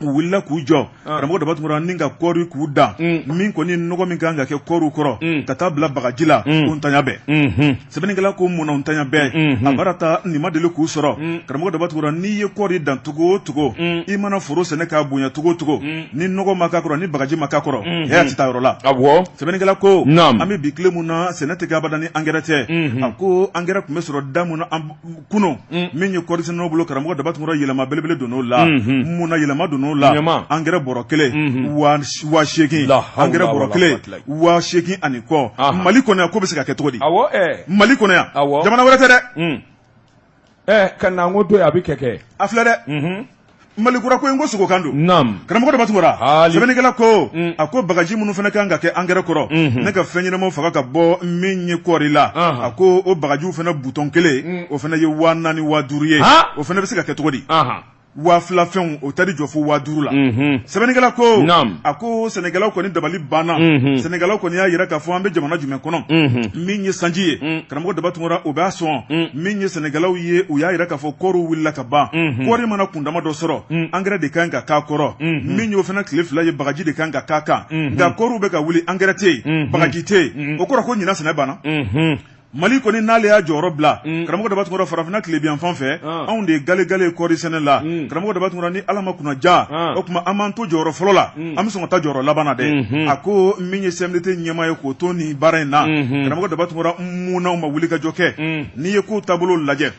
u wulila k'u jɔ, karamɔgɔ Daba Tunkara, ni ka kɔɔri k'u dan, min kɔni nɔgɔ min kan ka kɛ kɔɔriw kɔrɔ ka taa bila bagaji la, o ntanya bɛɛ. Sɛbɛnnikɛla ko munna o ntanya bɛɛ? A baara ta nin ma deli k'u sɔrɔ. Karamɔgɔ Daba Tunkara, n'i ye kɔɔri dan cogo o cogo, i mana foro sɛnɛ k'a bonya cogo o cogo, ni nɔgɔ ma k'a kɔrɔ, ni bagaji ma k'a kɔrɔ, hɛrɛ tɛ taa yɔrɔ la. Sɛbɛnnikɛla ko an bɛ bi tile mun na, sɛnɛ tɛ kɛ abada ni angɛrɛ tɛ. A ko angɛrɛ tun bɛ sɔrɔ da mun na an kunun, min ye kɔɔri sɛnɛnaw bolo, karamɔgɔ Daba Tunkara, yɛlɛma belebele donn'o la. Mun na yɛlɛma donn'o la? Ɲama. Angɛrɛ bɔrɔ kelen 8000, La hawla angɛrɛ bɔrɔ wala kelen quwwata. 8000 ani kɔ. Mali kɔnɔ yan, ko bɛ se ka kɛ cogo di? Awɔ, ɛ. Mali kɔnɔ yan, jamana wɛrɛ tɛ dɛ. Ɛ, ka na n ko to yen, a bɛ kɛ kɛ. A filɛ dɛ, Mali kura ko in ko sogo kan don. Karamɔgɔ Daba Tunkara, Haali. sɛbɛnnikɛla ko, a ko bagaji minnu fana kan ka kɛ angɛrɛ kɔrɔ ne ka fɛn ɲɛnamaw faga ka bɔ min ye kɔɔri la, a ko o bagajiw fana butɔn kelen, o fana ye 4000, 5000 ye. O fana bɛ se ka kɛ cogo di? 2000 fɛnw, o tari jɔ fo 5000 la. Sɛbɛnnikɛla ko, a ko sɛnɛkɛlaw kɔni dabali banna. Sɛnɛkɛlaw kɔni y'a jira k'a fɔ an bɛ jamana jumɛn kɔnɔ? Min ye sanji ye, karamɔgɔ Daba Tunkara, o b'a sɔn. Min ye sɛnɛkɛlaw ye, u y'a jira k'a fɔ kɔɔriw wulila ka ban. Kɔɔri mana kundama dɔ sɔrɔ, angɛrɛ de kan ka k'a kɔrɔ. Min y'o fana tile 2 ye, bagaji de kan ka k'a kan. Nka kɔɔriw bɛ ka wuli, angɛrɛ tɛ yen, bagaji tɛ yen. O kɔrɔ ko ɲinan sɛnɛ banna. Mali kɔni n'ale y'a jɔyɔrɔ bila karamɔgɔ Daba Tunkara farafinna tilebinyanfan fɛ anw de ye galegale ye kɔɔri sɛnɛ la karamɔgɔ Daba Tunkara ni Ala ma kunna ja o tuma an b'an to jɔyɔrɔ fɔlɔ la an bɛ sɔn ka taa jɔyɔrɔ laban na dɛ a ko min ye CMDT ɲɛmaa ye k'o to nin baara in na karamɔgɔ Daba Tunkara munna u ma wulikajɔ kɛ n'i ye ko taabolo lajɛ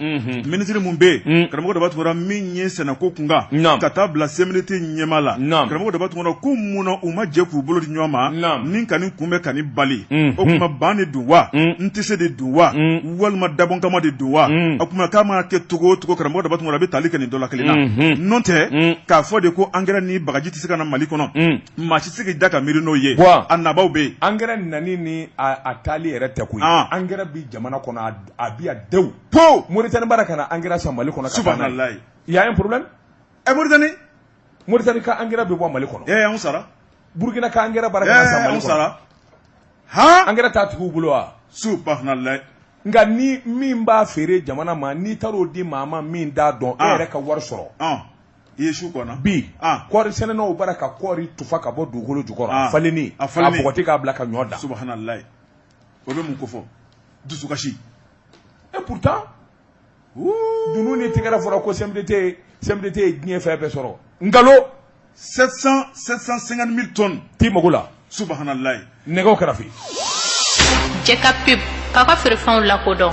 minisiri mun bɛ yen karamɔgɔ Daba Tunkara min ye sɛnɛko kunkan ka taa bila CMDT ɲɛmaa la karamɔgɔ Daba Tunkara ko munna u ma jɛ k'u bolo di ɲɔgɔn ma ni ka nin kunbɛn ka nin bali o tuma ban de don wa n tɛ se de don wa walima dabɔnkama de don wa o tuma k'a mana kɛ cogo o cogo karamɔgɔ Daba Tunkara a bɛ tali kɛ nin dɔ la kelen na n'o tɛ k'a fɔ de ko angɛrɛ ni bagaji tɛ se ka na Mali kɔnɔ maa si tɛ se k'i da ka miiri n'o ye a nabaw bɛ yen angɛrɛ nani ni a taali yɛrɛ tɛ koyi angɛrɛ bɛ jamana kɔnɔ a bi yan dewu po Mauritanie bara ka na angɛrɛ san Mali kɔnɔ ka taa n'a ye y a un problème ɛ Mauritanie Mauritanie ka angɛrɛ bɛ bɔ Mali kɔnɔ anw sara Burkina ka angɛrɛ bara ka na san Mali kɔnɔ sara han angɛrɛ t'a tigiw bolo wa subhanallah nka ni min b'a feere jamana ma n'i taar'o di maa ma min t'a dɔn e yɛrɛ ka wari sɔrɔ i ye su kɔnɔ bi kɔɔri sɛnɛnaw bara ka kɔɔri tufa ka bɔ dugukolo jukɔrɔ a falenni a falenni k'a bɔgɔti k'a bila ka ɲɔ dan subhanallah o bɛ mun kofɔ dusukasi et pourtant dunun ni tɛgɛrɛ fɔra ko CMDT CMDT ye diɲɛ fɛn bɛɛ sɔrɔ nkalon 700 750 000 tonnes t'i mago la subhanallah nɛgɛw kɛrɛfɛ Cɛ ka pub k'aw ka feerefɛnw lakodɔn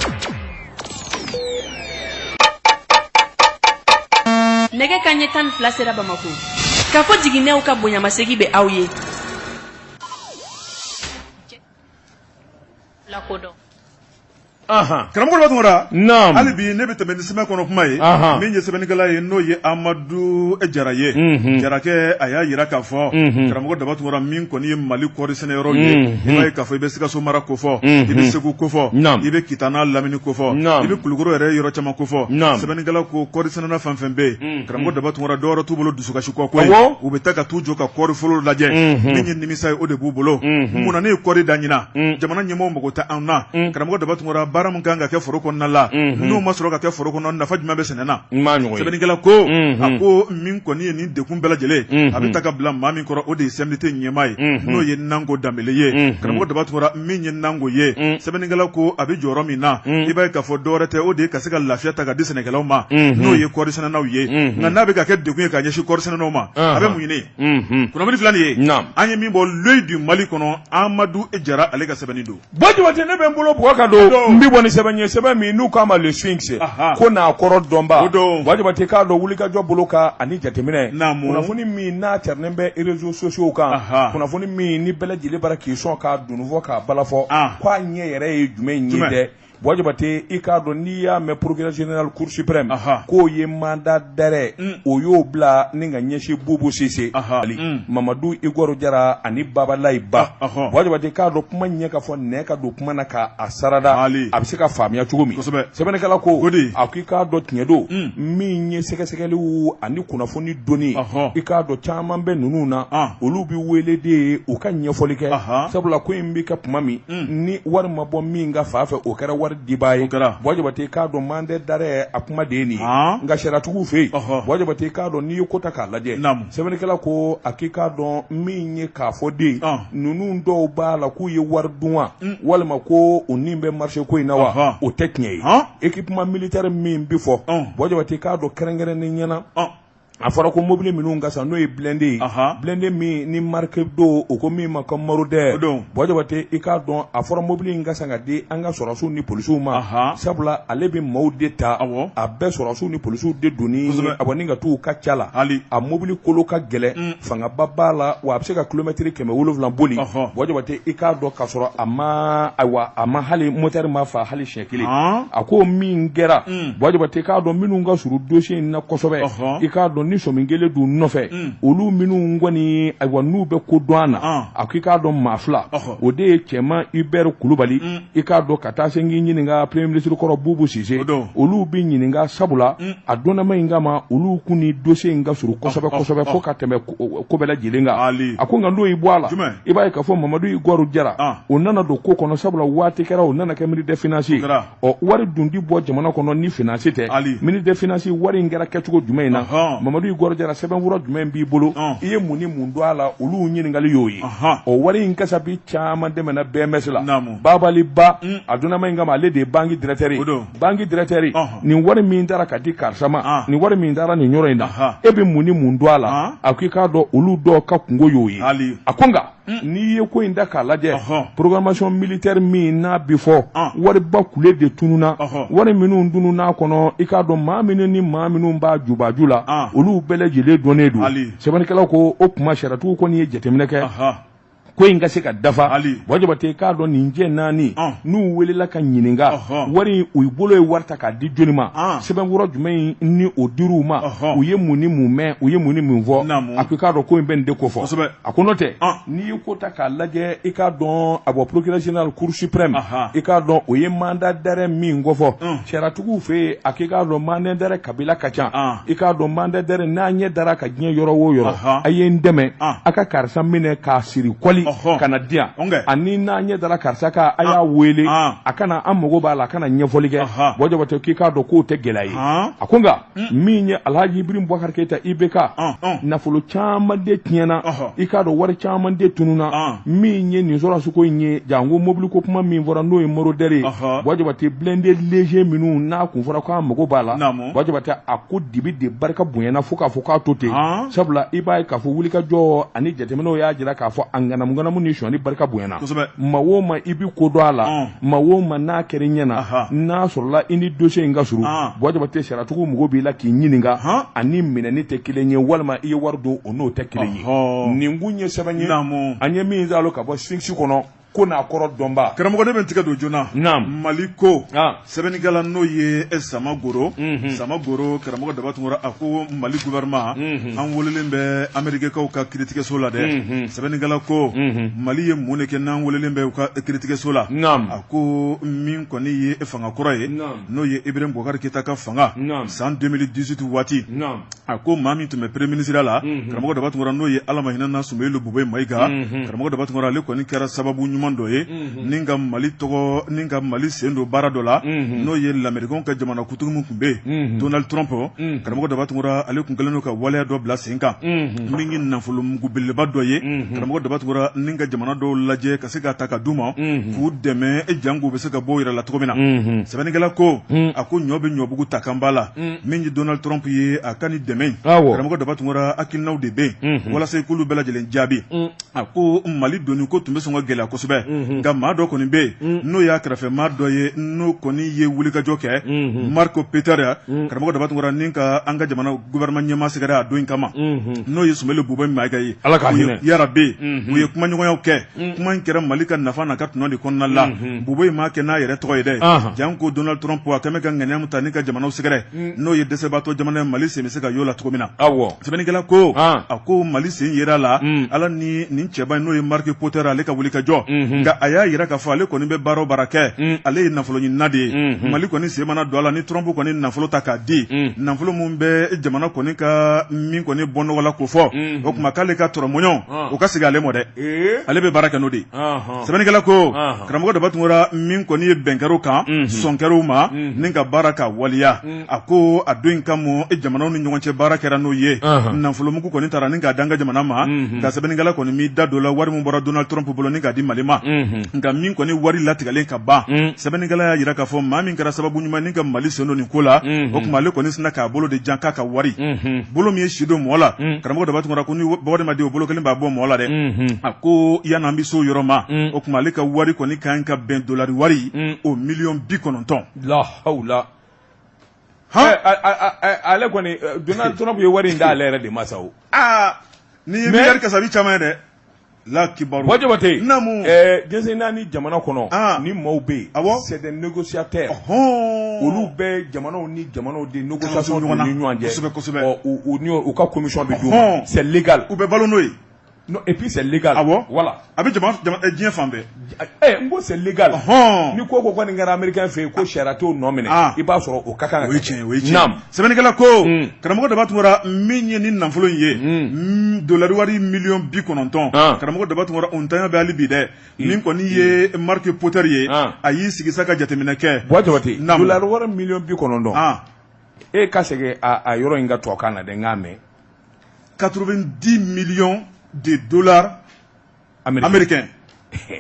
nɛgɛ kanɲɛ 12 sera Bamako k'a fɔ jiginɛw ka bonyamasegi bɛ aw ye lakodɔn karamɔgɔ Daba Tunkara naam hali bi ne bɛ tɛmɛ ni sɛbɛn kɔnɔ kuma ye min ye sɛbɛnnikɛla ye n'o ye Amadu Jara ye Jarakɛ a y'a jira k'a fɔ karamɔgɔ Daba Tunkara min kɔni ye Mali kɔɔri sɛnɛyɔrɔ ye i b'a ye k'a fɔ i bɛ Sikaso mara kofɔ i bɛ Segu kofɔ i bɛ Kita n'a lamini kofɔ i bɛ Kulukɔrɔ yɛrɛ yɔrɔ caman kofɔ sɛbɛnnikɛla ko kɔɔri sɛnɛna fɛn fɛn bɛ yen karamɔgɔ Daba Tunkara dɔwɛrɛ t'u bolo dusukasi kɔ koyi u bɛ taa ka t'u jɔ ka kɔɔri foro lajɛ min ye nimisa ye o de b'u bolo munna ne ye kɔɔri dan ɲinan jamana ɲɛmɔgɔw mago tɛ anw na karamɔgɔ Daba Tunkara baara min kan ka kɛ foro kɔnɔna la n'o ma sɔrɔ ka kɛ foro kɔnɔ nafa jumɛn bɛ sɛnɛ na sɛbɛnnikɛla ko a ko min kɔni ye nin degun bɛɛ lajɛlen a bɛ ta ka bila maa min kɔrɔ o de ye CMDT ɲɛmaa ye n'o ye Nango Danbele ye karamɔgɔ Daba Tunkara min ye Nango ye sɛbɛnnikɛla ko a bɛ jɔyɔrɔ min na i b'a ye k'a fɔ dɔwɛrɛ tɛ o de ye ka se ka lafiya ta ka di sɛnɛkɛlaw ma n'o ye kɔɔri sɛnɛnaw ye nka n'a bɛ ka kɛ degun ye ka ɲɛsin kɔɔri sɛnɛnaw ma a bɛ mun ɲini kunnafoni filɛ nin ye an ye min bɔ L'Oeil du Mali kɔnɔ Amadu Jara ale ka sɛbɛnni don Buwa Jabate ne bɛ n bolo bugɔ ka don n bɛ bɔ ni sɛbɛn ye sɛbɛn min n'u k'a ma Le Sphinx ko n'a kɔrɔ dɔnba Buwa Jabate k'a dɔn wulikajɔ bolo kan ani jateminɛ kunnafoni min n'a carinen bɛ réseaux sociaux kan kunnafoni min ni bɛɛ lajɛlen bara k'i sɔn k'a dununfɔ k'a balafɔ k'a ɲɛ yɛrɛ ye jumɛn ye dɛ Buwa Jabate i k'a dɔn n'i y'a mɛn procureur général cour suprême k'o ye mandat d'arrêt o y'o bila ni ka ɲɛsin Bubu Sise Mamadu Igor Jara ani Babalayi Ba Buwa Jabate k'a dɔn kuma ɲɛ ka fɔ nɛ ka don kuma na k'a sarada a bɛ se ka faamuya cogo min sɛbɛnnikɛla ko a ko i k'a dɔn tiɲɛ don min ye sɛgɛsɛgɛliw ani kunnafoni donni i k'a dɔn caman bɛ ninnu na olu bɛ wele de ye u ka ɲɛfɔli kɛ sabula ko in bɛ kɛ tuma min ni wari ma bɔ min ka fan fɛ o kɛra wari dibaa ye Buwa Jabate k'a dɔn mandat d'arrêt a kuma de ye nin ye nka sariyatigiw fɛ yen Buwa Jabate k'a dɔn n'i ye ko ta k'a lajɛ sɛbɛnnikɛla ko a k'i k'a dɔn min ye k'a fɔ den ninnu dɔw b'a la k'u ye wari dun wa walima ko u ni bɛ marché ko in na wa o tɛ tiɲɛ ye équipement militaire min bɛ fɔ Buwa Jabate k'a dɔn kɛrɛnkɛrɛnnen ɲɛna a fɔra ko mobili minnu ka san n'o ye blindé ye blindé min ni marque don o ko min ma ko Marauder Buwa Jabate i k'a dɔn a fɔra mobili in ka san ka di an ka sɔrɔdasiw ni polisiw ma sabula ale bɛ maaw de ta a bɛ sɔrɔdasiw ni polisiw de doni a bɔ ni ka t'u ka ca la a mobili kolo ka gɛlɛn fangaba b'a la wa a bɛ se ka kilomɛtiri 700 boli Buwa Jabate i k'a dɔn k'a sɔrɔ a ma ayiwa a ma hali motɛri ma fa hali siɲɛ kelen a ko min kɛra Buwa Jabate k'a dɔn minnu ka surun dossier in na kosɛbɛ i k'a dɔn ni sɔmi kelen d'u nɔfɛ olu minnu kɔni ayiwa n'u bɛ ko dɔn a na a ko i k'a dɔn maa fila o de ye Cɛma Hubert Kulubali i k'a dɔn ka taa se k'i ɲininka premier ministre kɔrɔ Bubu Sise olu bɛ ɲininka sabula a donnama in kama olu kun ni dossier in ka surun kosɛbɛ kosɛbɛ fo ka tɛmɛ ko bɛɛ lajɛlen kan a ko nka n'o y'i bɔ a la i b'a ye k'a fɔ Mamadu Igor Jara o nana don ko kɔnɔ sabula waati kɛra o nana kɛ ministre des finances ye ɔ wari dun di bɔ jamana kɔnɔ ni finance tɛ ministre des finances wari in kɛra kɛcogo jumɛn in na Mamadu Mamadu Igor Jara sɛbɛnfura jumɛn b'i bolo i ye mun ni mun dɔn a la olu ɲininkali y'o ye o wari in kasabi caman tɛmɛna BMS la Babali Ba a dunnama in kama ale de ye banque directeur ye banque directeur nin wari min taara ka di karisa ma nin wari min taara nin yɔrɔ in na e bɛ mun ni mun dɔn a la a ko i k'a dɔn olu dɔw ka kunko y'o ye a ko nka n'i ye ko in da k'a lajɛ programmation militaire min n'a bɛ fɔ wariba kule de tununna wari minnu tununna kɔnɔ i k'a dɔn maa minnu ni maa minnu b'a jubaju la olu bɛɛ lajɛlen dɔnnen don sɛbɛnnikɛlaw ko o kuma sariyatigiw kɔni ye jateminɛ kɛ ko in ka se ka dafa Buwa Jabate i k'a dɔn nin cɛ naani n'u welela ka ɲininka wari u bolo ye wari ta k'a di jɔni ma sɛbɛnfura jumɛn ni o dir'u ma u ye mun ni mun mɛn u ye mun ni mun fɔ a ko i k'a dɔn ko in bɛ nin de ko fɔ a ko n'o tɛ n'i ye ko ta k'a lajɛ i k'a dɔn a bɔ procureur général cour suprême i k'a dɔn o ye mandat d'arrêt min kofɔ sariyatigiw fɛ yen a k'i k'a dɔn mandat d'arrêt kabila ka ca i k'a dɔn mandat d'arrêt n'a ɲɛ dara ka diɲɛ yɔrɔ o yɔrɔ a ye n dɛmɛ a ka karisa minɛ k'a siri kɔli ka na di yan ani n'a ɲɛ dara karisa kan a y'a wele a ka na an mago b'a la a ka na ɲɛfɔli kɛ Buwa Jabate k'i k'a dɔn k'o tɛ gɛlɛya ye a ko nka min ye Alhaji Ibrahim Boubacar Keita IBK nafolo caman de tiɲɛna i k'a dɔn wari caman de tununna min ye nin sɔrɔdasi ko in ye janko mobili ko kuma min fɔra n'o ye maraudeur ye Buwa Jabate blindé léger minnu n'a kun fɔra k'a mago b'a la Buwa Jabate a ko dibi de barika bonyana fo k'a fɔ k'a to ten sabula i b'a ye k'a fɔ wulikajɔ ani jateminɛw y'a jira k'a fɔ a ŋanamuŋanamu ni sonyali barika bonyana maa o maa i bɛ ko dɔn a la maa o maa n'a kɛra i ɲɛ na n'a sɔrɔla i ni dossier in ka surun Buwa Jabate sariyatigiw mago b'i la k'i ɲininka ani minɛni tɛ kelen ye walima i ye wari dun o n'o tɛ kelen ye nin kun ye sɛbɛn ye an ye min zalo ka bɔ Sphinx kɔnɔ ko n'a kɔrɔ dɔnba karamɔgɔ ne bɛ n tigɛ don joona mali ko sɛbɛnnikɛla n'o ye sama goro sama goro karamɔgɔ daba tunkara a ko mali gouvernement an welelen bɛ amerikɛkaw ka kiritigɛso la dɛ sɛbɛnnikɛla ko mali ye mun de kɛ n'an welelen bɛ u ka kiritigɛso la a ko min kɔni ye fanga kɔrɔ ye n'o ye Ibrahim Boubacar Keita ka fanga san 2018 waati a ko maa min tun bɛ premier ministre la karamɔgɔ daba tunkara n'o ye ala ma hinɛ na Soumeylou Boubèye Maïga karamɔgɔ daba tunkara ale kɔni kɛra sababu ɲuman dɔ ye ni ka mali tɔgɔ ni ka mali sen don baara dɔ la n'o ye lamerikɛnw ka jamanakuntigi min tun bɛ yen Donald Trump karamɔgɔ daba tunkara ale tun kɛlen don ka waleya dɔ bila sen kan min ye nafolo mugu belebeleba dɔ ye karamɔgɔ daba tunkara ni ka jamana dɔw lajɛ ka se k'a ta ka d'u ma k'u dɛmɛ janko u bɛ se ka bɔ u yɛrɛ la cogo min na sɛbɛnnikɛla ko a ko ɲɔ bɛ ɲɔbugu ta kan b'a la min ye Donald Trump ye a ka nin dɛmɛ in karamɔgɔ daba tunkara hakilinaw de bɛ yen walasa i k'olu bɛɛ lajɛlen jaabi a ko mali doni ko tun bɛ sɔn ka gɛlɛya kosɛbɛ nka maa dɔ kɔni bɛ yen n'o y'a kɛrɛfɛ maa dɔ ye n'o kɔni ye wulikajɔ kɛ Mark Potter karamɔgɔ daba tunkara ni ka an ka jamana gouvernement ɲɛmaa sɛgɛrɛ a don in kama n'o ye Soumeylou Boubèye Maïga ye ala ka hinɛ yarabi u ye kumaɲɔgɔnyaw kɛ kuma in kɛra mali ka nafa n'a ka tɔnɔ de kɔnɔna la Boubèye m'a kɛ n'a yɛrɛ tɔgɔ ye dɛ janko Donald Trump a kɛmɛ ka ŋaniya min ta ni ka jamanaw sɛgɛrɛ n'o ye dɛsɛbaatɔ jamana ye mali sen bɛ se ka y'o la cogo min na sɛbɛnnikɛla ko a ko mali sen yera la ala ni nin cɛba in n'o ye Mark Potter ale ka wuli ka jɔ nka a y'a jira k'a fɔ ale kɔni bɛ baara o baara kɛ ale ye nafolo ɲinina de ye mali kɔni sen mana don a la ni Trump kɔni nafolo ta k'a di nafolo min bɛ jamana kɔni ka min kɔni bɔ nɔgɔ la ko fɔ o tuma k'ale ka tɔrɔmɔɲɔ o ka segin ale ma dɛ ale bɛ baara kɛ n'o de ye sɛbɛnnikɛla ko karamɔgɔ daba tunkara min kɔni ye bɛn kɛr'o kan sɔn kɛr'o ma ni ka baara ka waleya a ko a don in kama jamanaw ni ɲɔgɔn cɛ baara kɛra n'o ye nafolomugu kɔni taara ni k'a d'an ka jamana ma nka sɛbɛnnikɛla kɔni m'i da don la wari min bɔra Donald Trump bolo ni k'a di Mali ma nka min kɔni wari latigɛlen ka ban sɛbɛnnikɛla y'a jira k'a fɔ maa min kɛra sababu ɲuman ni ka Mali sen don nin ko la o tuma ale kɔni sinna k'a bolo de jan k'a ka wari bolo min ye si don mɔgɔ la karamɔgɔ daba tunkara ko ni wari ma di o bolo kelen b'a bɔ mɔgɔ la dɛ a ko yan'an bɛ s'o yɔrɔ ma o tuma ale ka wari kɔni ka kan ka bɛn dolari wari o miliyɔn 90. Lahawula ale kɔni Donald Trump ye wari in d'ale yɛrɛ de ma sa o. Aa ni ye miliyari kasabi caman ye dɛ. La kibaru. Buwa Jabate. Naamu. Diɲɛ naani jamana kɔnɔ. Ni maaw bɛ yen. Awɔ. C'est des négociateurs. Olu bɛ jamanaw ni jamanaw de négociation ni ɲɔgɔn cɛ. Kosɛbɛ kosɛbɛ. Ɔ u ka commission bɛ d'u ma. C'est légal. U bɛ balo n'o ye. Non et puis c'est légal. Awɔ. Voilà. A bɛ jama diɲɛ fan bɛɛ. N ko c'est légal. Ni ko ko kɔni kɛra américain fɛ yen ko sariya t'o nɔ minɛ. I b'a sɔrɔ o ka kan ka kɛ. O ye tiɲɛ ye, o ye tiɲɛ ye. Naam. Sɛbɛnnikɛla ko karamɔgɔ Daba Tunkara min ye ni nafolo in ye dolari wari miliyɔn 90 karamɔgɔ Daba Tunkara o ntanya bɛ hali bi dɛ min kɔni ye Mark Potter ye a y'i sigi sa ka jateminɛ kɛ. Buwa Jabate dolari wari miliyɔn 90 e ka segin a yɔrɔ in ka tubabukan na dɛ n k'a mɛn. 90 millions de dollars américains.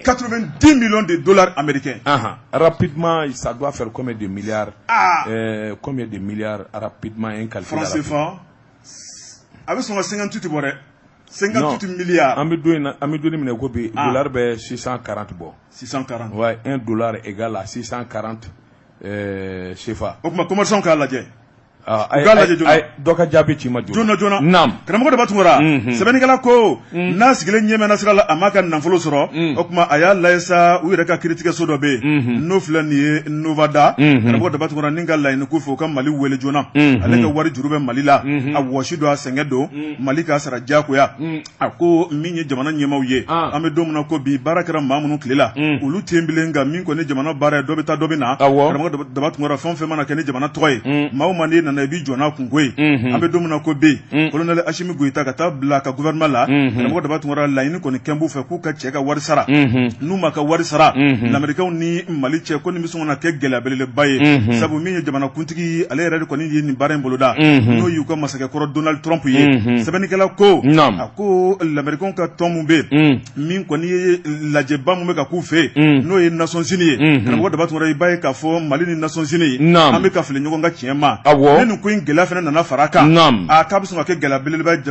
90 millions de dollars américains. Ah, rapidement, ça doit faire combien de milliards? Ah. Combien de milliards rapidement un calcul? Francs CFA. A bɛ sɔn ka 58 bɔ dɛ. 58 milliards. An bɛ don in na, an bɛ don min na ko bi, dollar bɛ 640 bɔ. 640. Ouais, 1 dollar égale à 640 CFA. O tuma commerçant k'a lajɛ. U k'a lajɛ joona. Dɔ ka jaabi ci ma joona. Joona joona. Naam. Karamɔgɔ Daba Tunkara. Sɛbɛnnikɛla ko n'a sigilen ɲɛmɛna sira la, a m'a ka nafolo sɔrɔ. O tuma a y'a lajɛ sa, u yɛrɛ ka kiiritigɛso dɔ bɛ yen. N'o filɛ nin ye Novada. Karamɔgɔ Daba Tunkara ni ka laɲini ko fɛ u ka Mali wele joona. Ale ka wari juru bɛ Mali la. A wɔsi don, a sɛgɛn don. Mali k'a sara diyagoya. A ko min ye jamana ɲɛmaaw ye. An bɛ don min na ko bi, baara kɛra maa minnu tile la. Olu tɛ bilen, nka min kɔni jamana baara ye, dɔ bɛ taa dɔ bɛ na. Karamɔgɔ Daba Tunkara, fɛn o fɛn mana kɛ ni jamana tɔgɔ ye. Maa o maa n'i nana, i b'i jɔ n'a kunko ye. An bɛ don min na ko bi, colonel Assimi Goïta ka taa bila a ka gouvernement la. Karamɔgɔ Daba Tunkara, laɲini kɔni kɛn b'u fɛ k'u ka cɛ ka wari sara. N'u ma ka wari sara, lamɛrikɛnw ni Mali cɛ ko nin bɛ sɔn ka na kɛ gɛlɛya belebeleba ye. Sabu min ye jamanakuntigi, ale yɛrɛ de kɔni ye nin baara in boloda. N'o y'u ka masakɛkɔrɔ Donald Trump ye. Sɛbɛnnikɛla ko a ko lamɛrikɛnw ka tɔn mun bɛ yen, min kɔni ye lajɛba mun bɛ ka k'u fɛ yen, n'o ye Nations Unies ye. Karamɔgɔ Daba Tunkara, i b'a ye k'a fɔ Mali ni Nations Unies, an bɛ ka fili ɲɔgɔn ka tiɲɛ ma. Ni nin ko in gɛlɛya fana nana fara a kan, a k'a bɛ sɔn ka kɛ gɛlɛya belebeleba ye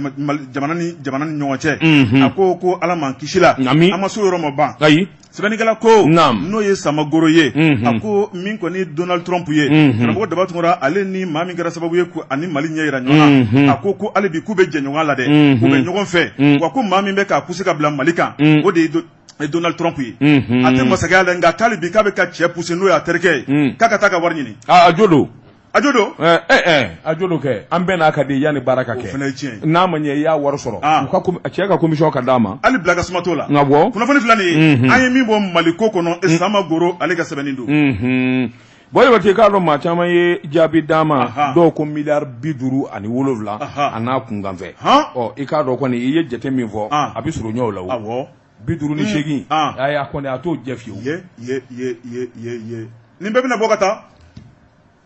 jamana ni jamana ni ɲɔgɔn cɛ. A ko ko Ala m'an kisi la, an ma s'o yɔrɔ ma ban. Ayi. Sɛbɛnnikɛla ko n'o ye Samagoro ye, a ko min kɔni Donald Trump ye, karamɔgɔ Daba Tunkara, ale ni maa min kɛra sababu ye ko ani Mali ɲɛ yira ɲɔgɔn na, a ko ko hali bi k'u bɛ jɛ ɲɔgɔn la dɛ, u bɛ ɲɔgɔn fɛ, wa ko maa min bɛ k'a pousser ka bila Mali kan, o de ye Donald Trump ye. A tɛ masakɛya la, nka k'ale bi k'a bɛ ka cɛ pousser, n'o y'a terikɛ ye, k'a ka taa ka wari ɲini. A jo don. A jo don. A jo don kɛ, an bɛɛ n'a ka di yanni baara ka kɛ. O fana ye tiɲɛ ye. N'a ma ɲɛ i y'a wari sɔrɔ, u ka cɛ ka commission ka d'a ma. Hali bila ka suma t'o la. Nka bɔ. Kunnafoni filɛ nin ye, an ye min bɔ Mali ko kɔnɔ, Samagoro ale ka sɛbɛnni don. Buwa Jabate, k'a dɔn maa caman ye jaabi d'a ma, dɔw ko miliyari 57 a n'a kunkanfɛ. Ɔ, i k'a dɔn kɔni, i ye jate min fɔ, a bɛ surun ɲɔgɔn la o. 58, ayi, a kɔni a t'o jɛ fiyewu. Ye ye ye ye ye ye nin bɛɛ bɛna bɔ ka taa.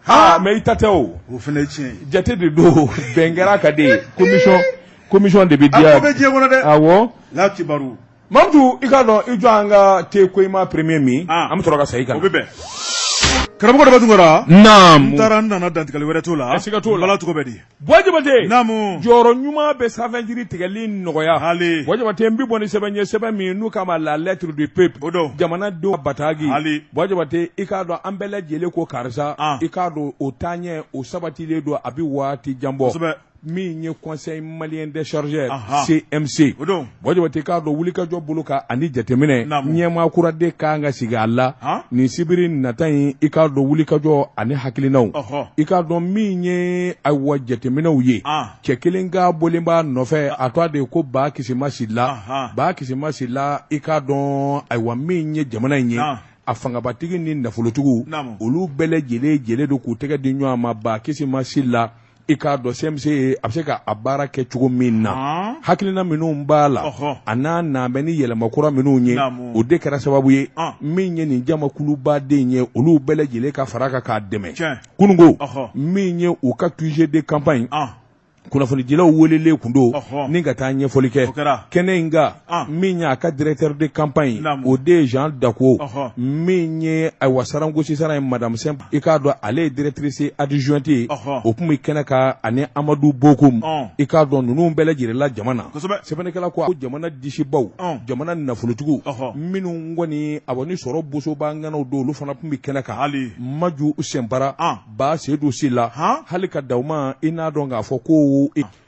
Aa, mais i ta tɛ o. O fana ye tiɲɛ ye. Jate de don, bɛn kɛra ka di commission de bɛ di. A ko bɛ diɲɛ kɔnɔ dɛ. Awɔ. La kibaru. Mamutu, i k'a dɔn, i jɔ an ka te koyima premier min, an bɛ sɔrɔ ka segin ka na. O bɛ bɛn. Karamɔgɔ Daba Tunkara. Naamu. N taara, n nana, dantigɛli wɛrɛ t'o la. Siga t'o la. Bala tɔgɔ bɛ di. Buwa Jabate. Naamu. Jɔyɔrɔ ɲuman bɛ sanfɛjiri tigɛli nɔgɔya. Hali. Buwa Jabate, n bɛ bɔ ni sɛbɛn ye, sɛbɛn min n'u k'a ma La Lettre du Peuple. O don. Jamanadenw batagi. Hali. Buwa Jabate, i k'a dɔn an bɛɛ lajɛlen ko karisa. I k'a dɔn o taaɲɛ o sabatilen don, a bɛ waati jan bɔ. Kosɛbɛ. Min ye Conseil malien des chargeurs, CMC. O don. Buwa Jabate, k'a dɔn wulikajɔ bolo kan ani jateminɛ, ɲɛmaa kura de kan ka sigi a la nin sibiri nata in. I k'a dɔn wulikajɔ ani hakilinaw, i k'a dɔn min ye ayiwa jateminɛw ye, cɛ kelen ka bɔlen b'a nɔfɛ, a tɔgɔ de ye ko Ba Kisima Sila. Ba Kisima Sila, i k'a dɔn ayiwa min ye jamana in ye, a fangabatigi ni nafolotigiw, olu bɛɛ lajɛlen jɛlen don k'u tɛgɛ di ɲɔgɔn ma. Ba Kisima Sila, i k'a dɔn CMC a bɛ se ka a baara kɛ cogo min na, hakilina minnu b'a la, a n'a nan bɛ ni yɛlɛma kura minnu ye, o de kɛra sababu ye min ye nin jamakulubaden ye, olu bɛɛ lajɛlen ka fara kan k'a dɛmɛ. Kununko min ye u ka QG de campagne, kunnafonidilaw welelen kun don ni ka taa ɲɛfɔli kɛ kɛnɛ in kan. Min ye a ka directeur de campagne, o de ye Jean Dako. Min ye ayiwa sarangosi sara ye, madame Simple, i k'a dɔn ale ye directrice adjointe ye, o tun bɛ kɛnɛ kan, ani Amadu Bokum. I k'a dɔn ninnu bɛɛ lajɛlen la jama na. Sɛbɛnnikɛla ko jamana disibaw, jamana nafolotigiw minnu kɔni awɔ ni sɔrɔ bosoba ŋanaw don, olu fana tun bɛ kɛnɛ kan. Maju Senbara, Ba Sedu Sila, hali ka da u ma, i n'a dɔn k'a fɔ ko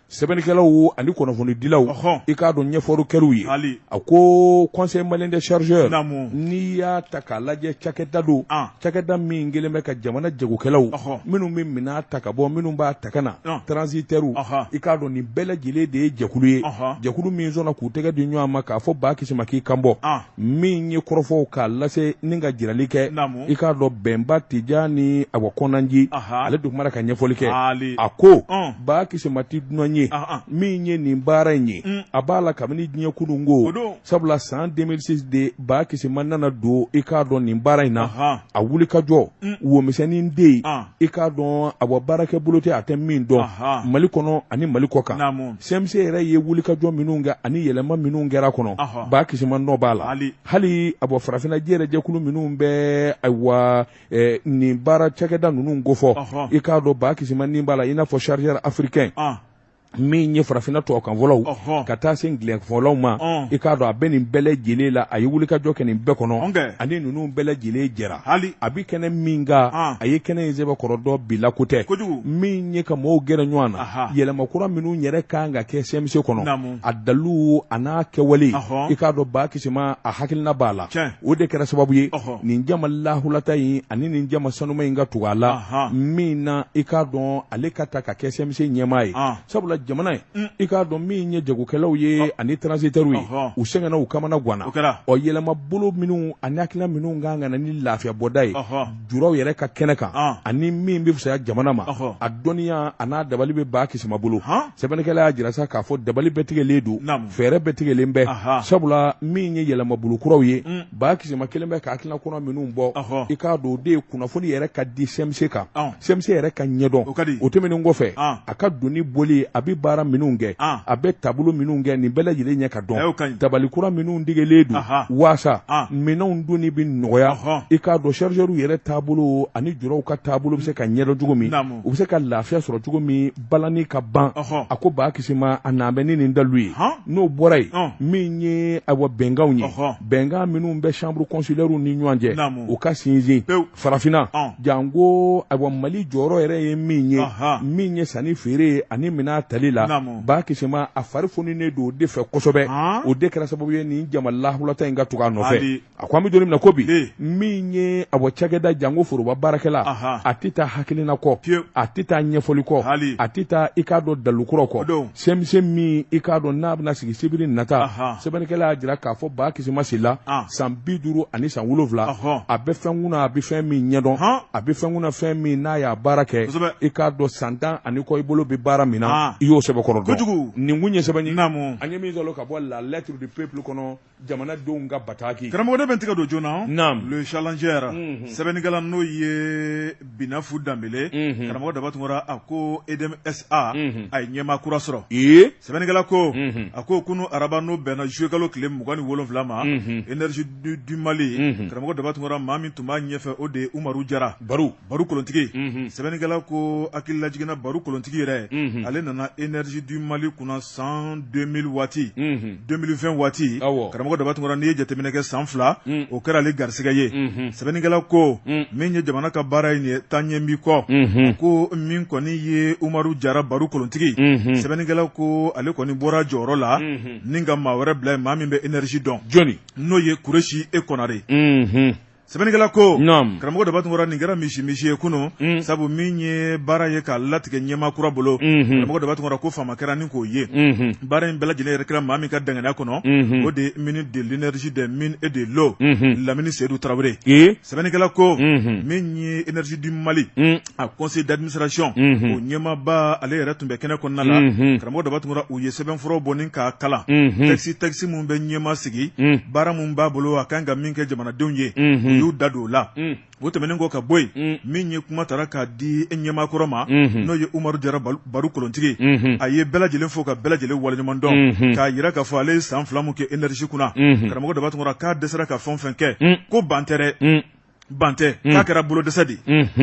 sɛbɛnnikɛlaw ani kunnafonidilaw, i k'a dɔn ɲɛfɔli kɛr'u ye. A ko Conseil malien des chargeurs, n'i y'a ta k'a lajɛ, cakɛda don, cakɛda min kɛlen bɛ ka jamana jagokɛlaw minnu bɛ minɛn ta ka bɔ, minnu b'a ta ka na, transitaires, i k'a dɔn nin bɛɛ lajɛlen de ye jɛkulu ye, jɛkulu min sɔnna k'u tɛgɛ di ɲɔgɔn ma k'a fɔ Ba Kisima k'i kan bɔ. Min ye kɔrɔfɔw k'a lase ni ka jirali kɛ, i k'a dɔn Bɛnba Tijani awa Kɔnanji, ale de kumana ka ɲɛfɔli kɛ. A ko Ba Kisima tɛ dunan ye min ye nin baara in ye, a b'a la kabini diɲɛ kununko, sabula san 2006 de Ba Kisima nana don i k'a dɔn nin baara in na. A wuli ka jɔ womisɛnnin de ye, i k'a dɔn a bɔ baarakɛ bolo tɛ, a tɛ min dɔn Mali kɔnɔ ani Mali kɔ kan. CMC yɛrɛ ye wuli ka jɔ minnu kɛ ani yɛlɛma minnu kɛra kɔnɔ, Ba Kisima nɔ b'a la. Hali a bɔ farafinna jɛrɛjɛkulu minnu bɛ ayiwa nin baara cakɛda ninnu kofɔ, i k'a dɔn Ba Kisima ni b'a la, i n'a fɔ chargeur africain min ye farafinna tubabukanfɔlaw ka taa se angilɛfɔlaw ma. I k'a dɔn a bɛ nin bɛɛ lajɛlen la, a ye wulikajɔ kɛ nin bɛɛ kɔnɔ, ani ninnu bɛɛ lajɛlen jɛra. A bɛ kɛnɛ min kan, a ye kɛnɛ in sɛbɛkɔrɔ dɔn bi la ko tɛ. Min ye ka mɔgɔw gɛrɛ ɲɔgɔn na, yɛlɛma kura minnu yɛrɛ kan ka kɛ CMC kɔnɔ, a dalu a n'a kɛwale, i k'a dɔn Ba Kisima a hakilina b'a la. O de kɛra sababu ye nin jama lahulata in ani nin jama sanuma in ka tugu a la min na, i k'a dɔn ale ka ta ka kɛ CMC ɲɛmaa ye, sabula jamana ye, i k'a dɔn min ye jagokɛlaw ye ani transitaires ye, u sɛgɛnna, u kamana ganna. Ɔ yɛlɛma bolo minnu ani hakilina minnu kan ka na ni lafiya bɔda ye juraw yɛrɛ ka kɛnɛ kan ani min bɛ fisaya jamana ma, a dɔnniya a n'a dabali bɛ Ba Kisima bolo. Sɛbɛnnikɛla y'a jira sa k'a fɔ dabali bɛɛ tigɛlen don, fɛɛrɛ bɛɛ tigɛlen bɛ, sabula min ye yɛlɛmabolo kuraw ye, Ba Kisima kelen bɛ ka hakilina kura minnu bɔ, i k'a dɔn o de ye kunnafoni yɛrɛ ka di CMC kan, CMC yɛrɛ ka ɲɛdɔn. O tɛmɛnen kɔfɛ, a ka doni boli, a bɛ baara minnu kɛ, a bɛ taabolo minnu kɛ, nin bɛɛ lajɛlen ɲɛ ka dɔn. Dabali kura minnu tigɛlen don waasa minɛnw donni bɛ nɔgɔya, i k'a dɔn chargeurs yɛrɛ taabolo ani juraw ka taabolo bɛ se ka ɲɛdɔn cogo min, u bɛ se ka lafiya sɔrɔ cogo min, balani ka ban. A ko Ba Kisima a na bɛ ni nin dalu ye. N'o bɔra yen, min ye ayiwa bɛnkanw ye, bɛnkan minnu bɛ chambre consulaire ni ɲɔgɔn cɛ, u ka sinsin farafinna, janko ayiwa Mali jɔyɔrɔ yɛrɛ ye min ye, min ye sanni feere ani minɛn tali la. Ba Kisima a fari foninen don o de fɛ kosɛbɛ. O de kɛra sababu ye nin jama lahulata in ka tugu a nɔfɛ. A ko an bɛ don min na ko bi, min ye a bɔ cakɛda janko foroba baarakɛla, a tɛ taa hakilina kɔ, a tɛ taa ɲɛfɔli kɔ, a tɛ taa i k'a dɔn dalu kura kɔ. CMC min i k'a dɔn n'a bɛna sigi sibiri nata, sɛbɛnnikɛla y'a jira k'a fɔ Ba Kisima Sila, san 50 ani san 7, a bɛ fɛn kunna, a bɛ fɛn min ɲɛdɔn, a bɛ fɛn kunna, fɛn min n'a y'a baara kɛ, i k'a dɔn san 10 ani kɔ i bolo bɛ baara min na, i y'o sɛbɛkɔrɔ dɔn. Nin kun ye sɛbɛn ye an ye min sɔrɔ ka bɔ La Lettre du Peuple kɔnɔ, jamanadenw ka bataki. Karamɔgɔ, ne bɛ n tɛgɛ don joona. Le Challenger, sɛbɛnnikɛla n'o ye Binafu Danbele, karamɔgɔ Daba Tunkara, a ko EDM SA a ye ɲɛmaa kura sɔrɔ. Sɛbɛnnikɛla ko, a ko kunu araba, n'o bɛnna juillet kalo tile 27 ma, Énergie du Mali, karamɔgɔ Daba Tunkara, maa min tun b'a ɲɛfɛ, o de ye Umaru Jara Baru Kolontigi. Sɛbɛnnikɛla ko hakilila jiginna, Baru Kolontigi yɛrɛ, ale nana Énergie du Mali kunna san 2000 waati, 2020 waati. Karamɔgɔ Daba Tunkara, n'i ye jateminɛ kɛ, san 2 o kɛra ale garisɛgɛ ye. Sɛbɛnnikɛla ko min ye jamana ka baara in ye taa ɲɛ b'i kɔ, ko min kɔni ye Umaru Jara Baru Kolontigi, sɛbɛnnikɛla ko ale kɔni bɔra jɔyɔrɔ la ni ka maa wɛrɛ bila yen, maa min bɛ énergie dɔn. Jɔnni? N'o ye Kuresi e Kɔnare. Sɛbɛnnikɛla ko, karamɔgɔ Daba Tunkara, nin kɛra misi misi ye kunun, sabu min ye baara ye k'a latigɛ ɲɛmaa kura bolo, karamɔgɔ Daba Tunkara, ko faama kɛra ni k'o ye. Baara in bɛɛ lajɛlen yɛrɛ kɛra maa min ka danganiya kɔnɔ, o de ye ministre de l'énergie, des mines et de l'eau, Lamini Seyidu Tarawele. Sɛbɛnnikɛla ko min ye Énergie du Mali a conseil d'administration o ɲɛmaaba, ale yɛrɛ tun bɛ kɛnɛ kɔnɔna la. Karamɔgɔ Daba Tunkara, u ye sɛbɛnfuraw bɔ ni k'a kalan, texte minnu bɛ ɲɛmaa sigi, baara min b'a bolo, a kan ka min kɛ jamanadenw ye, u y'u da don o la. O tɛmɛnen kɔ ka bɔ yen, min ye kuma taara k'a di ɲɛmaa kɔrɔ ma, n'o ye Umaru Jara Baru Kolontigi, a ye bɛɛ lajɛlen fo ka bɛɛ lajɛlen waleɲuman dɔn, k'a jira k'a fɔ ale ye san 2 mun kɛ énergie kunna, karamɔgɔ Daba Tunkara, k'a dɛsɛra ka fɛn o fɛn kɛ, ko ban tɛ dɛ, ban tɛ, k'a kɛra bolo dɛsɛ de.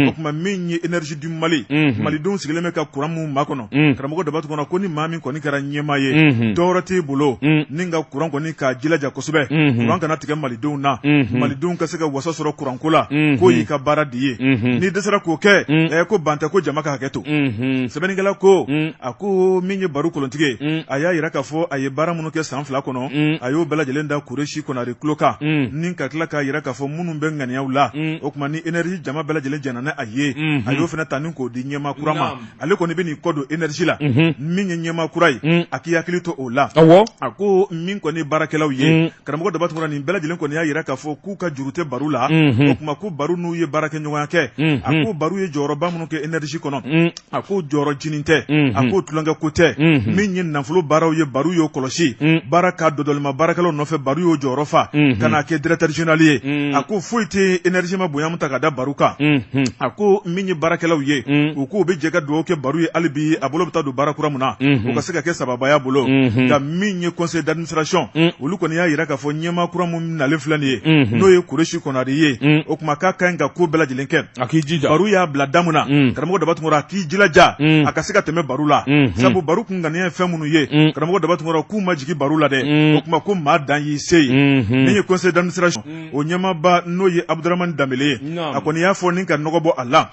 O tuma min ye Énergie du Mali, malidenw sigilen bɛ ka kuran mun makɔnɔ, karamɔgɔ Daba Tunkara, ko ni maa min kɔni kɛra ɲɛmaa ye, dɔwɛrɛ t'e bolo ni ka kuran kɔni k'a jilaja kosɛbɛ, kuran kana tigɛ malidenw na, malidenw ka se ka wasa sɔrɔ kuranko la, k'o y'i ka baara de ye. N'i dɛsɛra k'o kɛ, ko ban tɛ, ko jama ka hakɛ to. Sɛbɛnnikɛla ko, a ko min ye Baru Kolontigi ye, a y'a jira k'a fɔ a ye baara minnu kɛ san 2 kɔnɔ, a y'o bɛɛ lajɛlen da Kuresi Konare tulo kan, ni ka tila k'a jira k'a fɔ minnu bɛ ŋaniyaw la. O tuma ni énergie jama bɛɛ lajɛlen jɛnna ni a ye, a y'o fana ta ni k'o di ɲɛmaa kura ma. Ale kɔni bɛ n'i kɔ don énergie la. Min ye ɲɛmaa kura ye, a k'i hakili to o la. A ko min kɔni baarakɛlaw ye, karamɔgɔ Daba Tunkara, nin bɛɛ lajɛlen kɔni y'a jira k'a fɔ k'u ka juru tɛ Baru la. O tuma ko Baru n'u ye baarakɛɲɔgɔnya kɛ, a ko Baru ye jɔyɔrɔba minnu kɛ énergie kɔnɔ, a ko jɔyɔrɔ jinin tɛ, a ko tulonkɛ ko tɛ. Min ye nafolo baaraw ye, Baru y'o kɔlɔsi, baara ka dɔdɔlima baarakɛlaw nɔfɛ, Baru y'o jɔyɔrɔ fa ka n'a kɛ directeur général ye. A ko foyi tɛ énergie ma bonya min ta ka da Baru kan. A ko min ye baarakɛlaw ye, u k'u bɛ jɛ ka dugawu kɛ Baru ye hali bi, a bolo bɛ taa don baara kura min na, o ka se ka kɛ sababaya bolo. Nka min ye conseil d'administration, olu kɔni y'a jira k'a fɔ ɲɛmaa kura min nalen filɛ nin ye, n'o ye Kuresi Konare ye, o tuma k'a ka ɲi ka ko bɛɛ lajɛlen kɛ. A k'i jija. Baru y'a bila da min na, karamɔgɔ Daba Tunkara, a k'i jilaja a ka se ka tɛmɛ Baru la, sabu Baru kun ŋaniya ye fɛn minnu ye, karamɔgɔ Daba Tunkara, k'u ma jigin Baru la dɛ. O tuma ko maa dan y'i se ye. Min ye conseil d'administration, o ɲɛmaaba, n'o ye Abuduramani Danbele ye, a kɔni y'a fɔ ni ka nɔgɔ bɔ a la,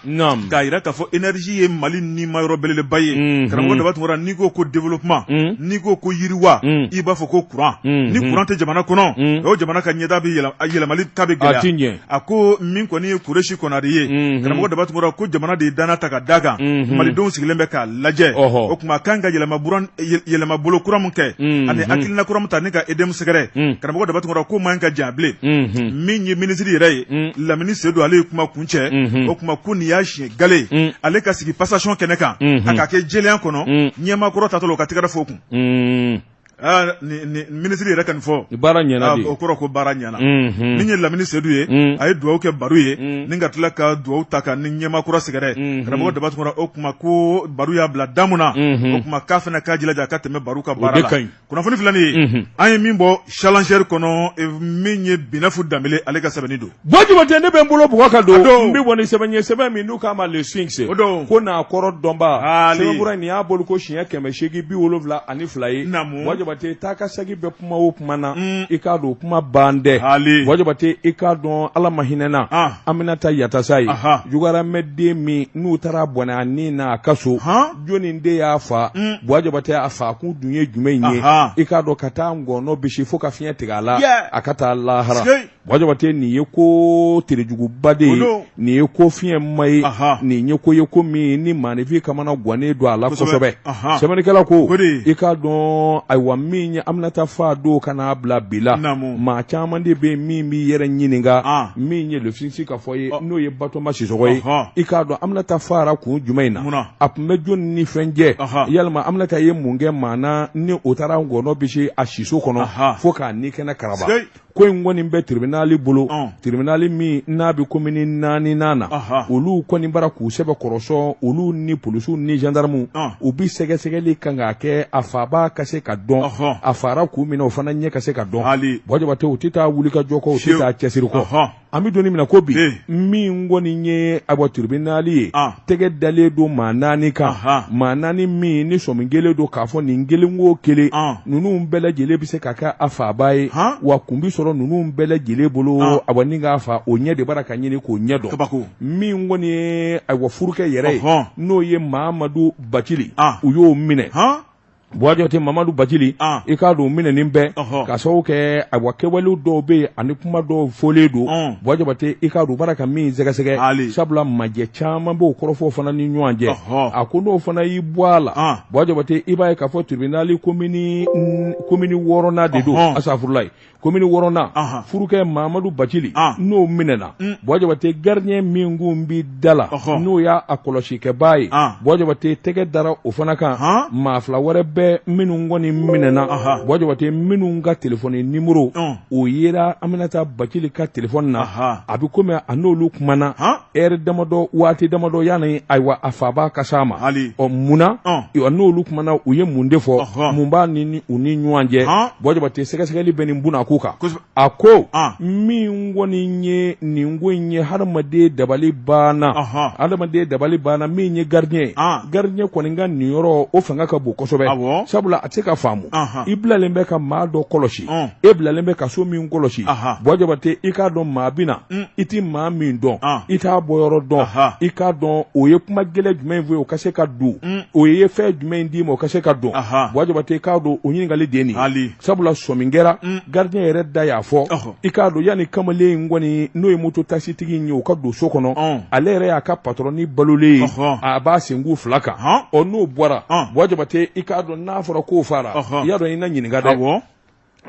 k'a jira k'a fɔ énergie ye Mali nimayɔrɔ belebeleba ye. Karamɔgɔ Daba Tunkara, n'i ko ko développement, n'i ko ko yiriwa, i b'a fɔ ko courant. Ni courant tɛ jamana kɔnɔ, o jamana ka ɲɛtaa bɛ yɛlɛmali ta bɛ gɛlɛya. A ko min kɔni ye Kuresi Konare ye, karamɔgɔ Daba Tunkara, ko jamana de ye danna ta ka d'a kan, malidenw sigilen bɛ k'a lajɛ. O tuma kan ka yɛlɛmabolo kura min kɛ ani hakilina kura min ta ni ka EDM sɛgɛrɛ, karamɔgɔ Daba Tunkara, ko man ka jan bilen. Min ye minisiri yɛrɛ ye, Lamini Sedu, ale ye kuma kuncɛ. O tuma ko nin y'a siɲɛ gale ale ka sigi passation kɛnɛ kan, a ka kɛ jɛlenya kɔnɔ, ɲɛmaa kɔrɔ tatɔ la, o ka tɛgɛrɛ fɔ o kun. Ni minisiri yɛrɛ ka nin fɔ, baara ɲɛna de. O kɔrɔ ko baara ɲɛna. Min ye Lamini Sedu ye, a ye dugawu kɛ Baru ye ni ka tila ka dugawu ta ka ni ɲɛmaa kura sɛgɛrɛ. Karamɔgɔ Daba Tunkara, o tuma ko Baru y'a bila da min na, o tuma k'a fana k'a jilaja a ka tɛmɛ Baru ka baara la. Kunnafoni filɛ nin ye, an ye min bɔ Challenger kɔnɔ, min ye Binafu Danbele, ale ka sɛbɛnni don. Buwa Jabate, ne bɛ n bolo bugɔ ka don, n bɛ bɔ ni sɛbɛn ye, sɛbɛn min n'u k'a ma Le Sphinx, o don, ko n'a kɔrɔ dɔnba. Sɛbɛnfura nin y'a bolo ko siɲɛ 872 ye. Buwa Jabate, taa ka segin bɛ kuma o kuma na, i k'a dɔn kuma ban dɛ. Buwa Jabate, i k'a dɔn Ala ma hinɛna Aminata Yatasa ye, jugaramɛ den min n'u taara bɔnɛ a ni na a ka so, jɔnni de y'a fa? Buwa Jabate, a fa kun dun ye jumɛn ye? I k'a dɔn ka taa ngɔnɔ bisi fo ka fiɲɛ tigɛ a la, a ka taa lahara. Buwa Jabate, nin ye ko terejuguba de ye, nin ye ko fiɲɛma ye, nin ye ko ye ko min ni maaninfin kamana gannen don a la kosɛbɛ. Sɛbɛnnikɛla ko i k'a dɔn, ayiwa, min ye Aminata fa don ka n'a bila bi la, maa caman de bɛ min b'i yɛrɛ ɲininka. Min ye Le Sphinx ka fɔ ye, n'o ye Batoma Sisɔgɔ ye, i k'a dɔn Aminata fara kun jumɛn in na, a tun bɛ jɔni ni fɛn jɛ? Yalima Aminata ye mun kɛ maa na ni o taara ngɔnɔ bisi a siso kɔnɔ fo k'a ni kɛnɛ karaba? Ko in kɔni bɛ tribunal bolo, tribunal min n'a bɛ komini naaninan na, olu kɔni bara k'u sɛbɛ kɔrɔsɔn, olu ni polisiw ni gendarmew, u bɛ sɛgɛsɛgɛli kan k'a kɛ, a fabaa ka se ka dɔn, a fara kun min na, o fana ɲɛ ka se ka dɔn. Buwa Jabate, u tɛ taa wuli ka jɔ kɔ, u tɛ taa cɛsiri kɔ. An bɛ don min na ko bi, min kɔni ye ayiwa tribunal ye, tɛgɛ dalen don maa naani kan, maa naani min ni sɔmi kelen don k'a fɔ nin kelen o kelen ninnu bɛɛ lajɛlen bɛ se ka kɛ a fabaa ye, wa kun bɛ sɔrɔ ninnu bɛɛ lajɛlen bolo, awa ni k'a fa, o ɲɛ de bara ka ɲini k'o ɲɛ dɔn. Min kɔni ye ayiwa furukɛ yɛrɛ ye, n'o ye Mamadu Bacili, u y'o minɛ. Buwa Jabate, Mamadu Bacili, i k'a dɔn minɛnen bɛ ka sababu kɛ ayiwa kɛwale dɔw bɛ yen ani kuma dɔw fɔlen don. Buwa Jabate, i k'a dɔn bara ka min sɛgɛsɛgɛ, sabula majɛ caman b'o kɔrɔfɔ fana ni ɲɔgɔn cɛ. A ko n'o fana y'i bɔ a la, Buwa Jabate, i b'a ye k'a fɔ tribunal komini wɔɔrɔnan de don, asafurulayi, komini wɔɔrɔnan, furukɛ Mamadu Bacili, n'o minɛna. Buwa Jabate, gardien min kun bi da la, n'o y'a kɔlɔsikɛbaa ye, Buwa Jabate, tɛgɛ dara o fana kan. Maa fila wɛrɛ bɛ minnu kɔni minɛna, Buwa Jabate, minnu ka telefɔni nimoro o yera Aminata Bacili ka telefɔni na, a bɛ komi a n'olu kumana ɛri damadɔ, waati damadɔ yanni ayiwa a fabaa ka s'a ma. Ɔ munna n'olu kumana, u ye mun de fɔ, mun b'a ni u ni ɲɔgɔn cɛ? Buwa Jabate, sɛgɛsɛgɛli bɛ nin bunakun kan. A ko min kɔni ye nin ko in ye, hadamaden dabali banna, hadamaden dabali banna. Min ye gardien ye, gardien kɔni ka niyɔrɔ o fanga ka bon kosɛbɛ. Sabula a tɛ se ka faamu, i bilalen bɛ ka maa dɔ kɔlɔsi, e bilalen bɛ ka so min kɔlɔsi, Buwa Jabate, i k'a dɔn maa bɛ na, i tɛ maa min dɔn, i t'a bɔyɔrɔ dɔn, i k'a dɔn o ye kuma gɛlɛn jumɛn fɔ o ka se ka don, o ye fɛn jumɛn d'i ma o ka se ka don. Buwa Jabate, i k'a dɔn o ɲininkali den nin, sabula sɔmi kɛra gardien yɛrɛ da y'a fɔ, i k'a dɔn yanni kamalen in kɔni n'o ye moto takisitigi in ye o ka don so kɔnɔ, ale yɛrɛ y'a ka patɔrɔni balolen ye, a b'a senkun fila kan. Ɔ n'o bɔra, Buwa Jabate, i k'a dɔn n'a fɔra k'o fara, i y'a dɔn i na ɲininka dɛ.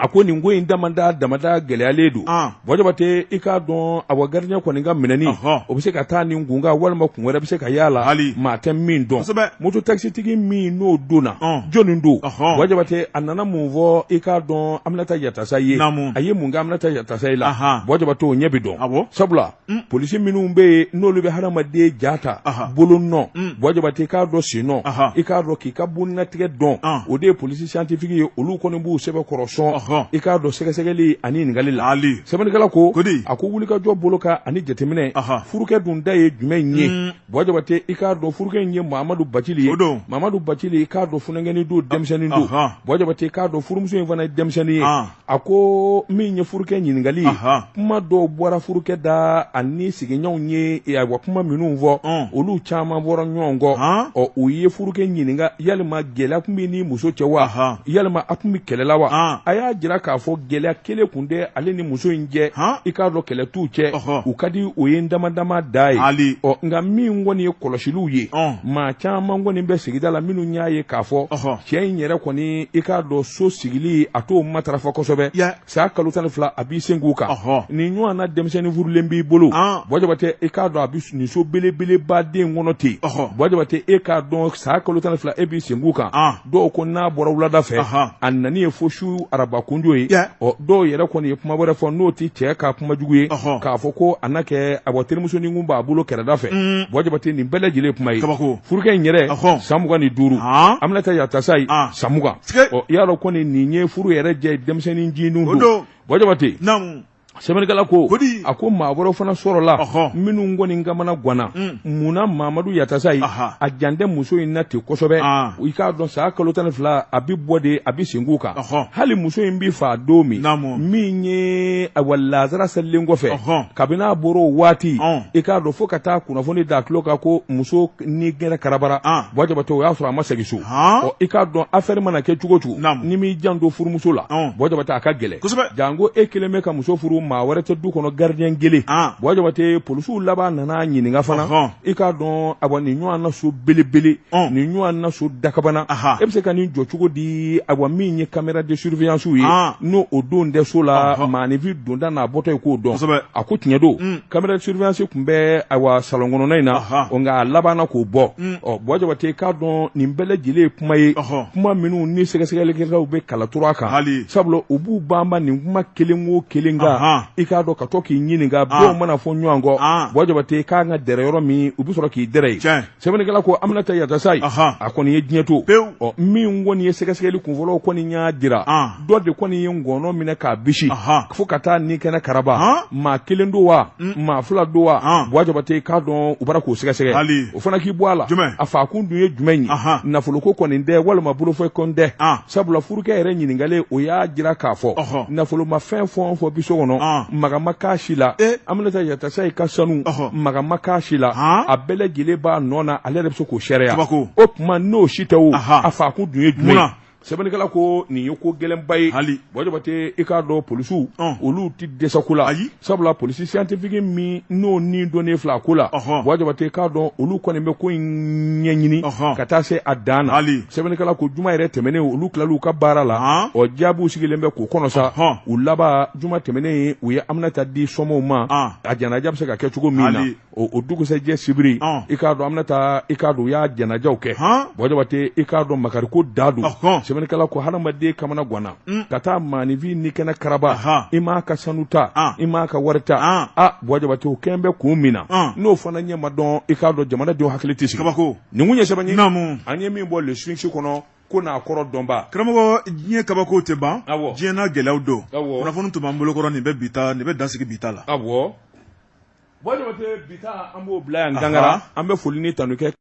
A ko nin ko in damada damada gɛlɛyalen don. Buwa Jabate, i k'a dɔn awa gardien kɔni ka minɛni, o bɛ se ka taa nin kun kan walima kun wɛrɛ bɛ se ka y'a la, maa tɛ min dɔn. Moto takisitigi min n'o donna, jɔnni don? Buwa Jabate, a nana mun fɔ? I k'a dɔn Aminata Yatasayi ye, a ye mun kɛ Aminata Yatasayi la? Buwa Jabate, o ɲɛ bɛ dɔn, sabula polisi minnu bɛ yen n'olu bɛ hadamaden ja ta, bolo nɔ, Buwa Jabate, i k'a dɔn sen nɔ, i k'a dɔn k'i ka bonnatigɛ dɔn, o de ye polisi scientifique ye. Olu kɔni b'u sɛbɛkɔrɔ sɔn, i k'a dɔn sɛgɛsɛgɛli ani ɲininkali la. Sɛbɛnnikɛla ko, a ko wulikajɔ bolo kan ani jateminɛ, furukɛ dun da ye jumɛn ye? Buwa Jabate, i k'a dɔn furukɛ in ye Mamadu Bacili ye. Mamadu Bacili, i k'a dɔn funankɛnin don, denmisɛnnin don. Buwa Jabate, i k'a dɔn furumuso in fana ye denmisɛnnin ye. A ko min ye furukɛ ɲininkali ye, kuma dɔw bɔra furukɛ da ani sigiɲɔgɔnw ye, ayiwa kuma minnu fɔ, olu caman fɔra ɲɔgɔn kɔ. Ɔ u ye furukɛ ɲininka, yalima gɛlɛya tun b'i ni muso cɛ wa, yalima a tun bɛ kɛlɛ la wa? A y'a jira k'a fɔ gɛlɛya kelen tun tɛ ale ni muso in cɛ, i k'a dɔn kɛlɛ t'u cɛ, u ka di o ye dama dama da ye. Ɔ nka min kɔni ye kɔlɔsiliw ye, maa caman kɔni bɛ sigida la minnu y'a ye k'a fɔ cɛ in yɛrɛ kɔni, i k'a dɔn so sigili a t'o matarafa kosɛbɛ. San kalo 12 a b'i sen k'u kan. Nin ɲɔgɔn na denmisɛnnin furulen b'i bolo, Buwa Jabate, i k'a dɔn a bɛ nin so belebeleba den kɔnɔ ten. Buwa Jabate, e k'a dɔn san kalo 12 e b'i sen k'u kan. Dɔw ko n'a bɔra wulada fɛ, a nani ye fo su araba kunjo ye. Ɔ dɔw yɛrɛ kɔni ye kuma wɛrɛ fɔ n'o tɛ cɛ ka kuma jugu ye, k'a fɔ ko a na kɛ awa terimusonin kun b'a bolo kɛrɛda fɛ. Buwa Jabate, nin bɛɛ lajɛlen kuma ye. Furukɛ in yɛrɛ san 25, Aminata Yatasayi san 20. Ɔ i y'a dɔn kɔni nin ye furu yɛrɛ jɛ, denmisɛnnin ncinin don. Buwa Jabate, sɛbɛnnikɛla ko, a ko maa wɛrɛw fana sɔrɔla minnu kɔni kamana ganna. Munna Mamadu Yatasayi a jan tɛ muso in na ten kosɛbɛ? I k'a dɔn san kalo 12 a bɛ bɔ de, a bɛ sen k'u kan. Hali muso in bɛ faa don min, min ye awa lazara selilen kɔfɛ, kabini a bɔra o waati, i k'a dɔn fo ka taa kunnafoni da tulo kan ko muso ni gɛrɛ karabara. Buwa Jabate, o y'a sɔrɔ a ma segin so. Ɔ i k'a dɔn affaire mana kɛ cogo cogo, n'i m'i janto furumuso la, Buwa Jabate, a ka gɛlɛn, janko e kelen bɛ ka muso furu, maa wɛrɛ tɛ du kɔnɔ, gardien kelen. Buwa Jabate, polisiw laban nana ɲininka fana, i k'a dɔn awa nin ɲɔgɔn na so belebele, nin ɲɔgɔn na so dakabana, e bɛ se ka nin jɔ cogo di? Awa min ye caméra de surveillance ye, n'o o don tɛ so la, maaninfin donda n'a bɔtɔ ye k'o dɔn. A ko tiɲɛ don, caméra de surveillance tun bɛ awa salon kɔnɔna in na, nka a labanna k'o bɔ. Ɔ Buwa Jabate, k'a dɔn nin bɛɛ lajɛlen ye kuma ye, kuma minnu ni sɛgɛsɛgɛlikɛlaw bɛ kala turu a kan, sabula u b'u banba nin kuma kelen o kelen kan, i k'a dɔn ka to k'i ɲininka. Dɔw mana fɔ ɲɔgɔn kɔ, Buwa Jabate, k'an ka dɛrɛ yɔrɔ min, u bɛ sɔrɔ k'i dɛrɛ yen. Sɛbɛnnikɛla ko Aminata Yatasayi a kɔni ye diɲɛ to. Ɔ min kɔni ye sɛgɛsɛgɛli kunfɔlɔw kɔni y'a jira, dɔ de kɔni ye ngɔnɔ minɛ k'a bisi fo ka taa ni kɛnɛ karaba. Maa kelen don wa, maa fila don wa? Buwa Jabate, k'a dɔn u bara k'o sɛgɛsɛgɛ. O fana k'i bɔ a la, a faakun dun ye jumɛn ye? Nafoloko kɔni tɛ walima bolofɛn kɔni tɛ, sabula furukɛ yɛrɛ ɲininkalen, o y'a jira k'a fɔ nafolomafɛn fɛn o fɛn bi so kɔnɔ, maga ma k'a si la. Aminata Yatasayi ka sanu, maga ma k'a si la, a bɛɛ lajɛlen b'a nɔ na, ale yɛrɛ bɛ se k'o seereya. O tuma n'o si tɛ o, a faakun dun ye jumɛn ye? Sɛbɛnnikɛla ko nin ye ko gɛlɛnba ye. Hali Buwa Jabate, i k'a dɔn polisiw olu tɛ dɛsɛ ko la, ayi, sabula polisi scientifique min n'o ni donnen filɛ a ko la, Buwa Jabate, i k'a dɔn olu kɔni bɛ ko in ɲɛɲini ka taa se a dan na. Hali sɛbɛnnikɛla ko juma yɛrɛ tɛmɛnen olu tilal'u ka baara la, ɔ jaabiw sigilen bɛ k'o kɔnɔ sa. U laban juma tɛmɛnen u ye Aminata di somɔgɔw ma, a janaja bɛ se ka kɛ cogo min na. O dugusɛjɛ sibiri, i k'a dɔn Aminata, i k'a dɔn u y'a janajaw kɛ. Buwa Jabate, i k'a dɔn makariko da don. Sɛbɛnnikɛla ko hadamaden kamana ganna ka taa maaninfin ni kɛnɛ karaba, i m'a ka sanu ta, i m'a ka wari ta. A Buwa Jabate, o kɛn bɛ kun min na, n'o fana ɲɛ ma dɔn, i k'a dɔn jamanadenw hakili tɛ sigi. Nin kun ye sɛbɛn ye an ye min bɔ Le Sphinx kɔnɔ, ko n'a kɔrɔ dɔnba. Karamɔgɔ, diɲɛ kabako tɛ ban, diɲɛ n'a gɛlɛyaw don. Kunnafoni tun b'an bolokɔrɔ, nin bɛ bi ta, nin bɛ dan sigi bi ta la. Awɔ. Buwa Jabate, bi ta an b'o bila yan gangara, an bɛ foli ni tanu kɛ.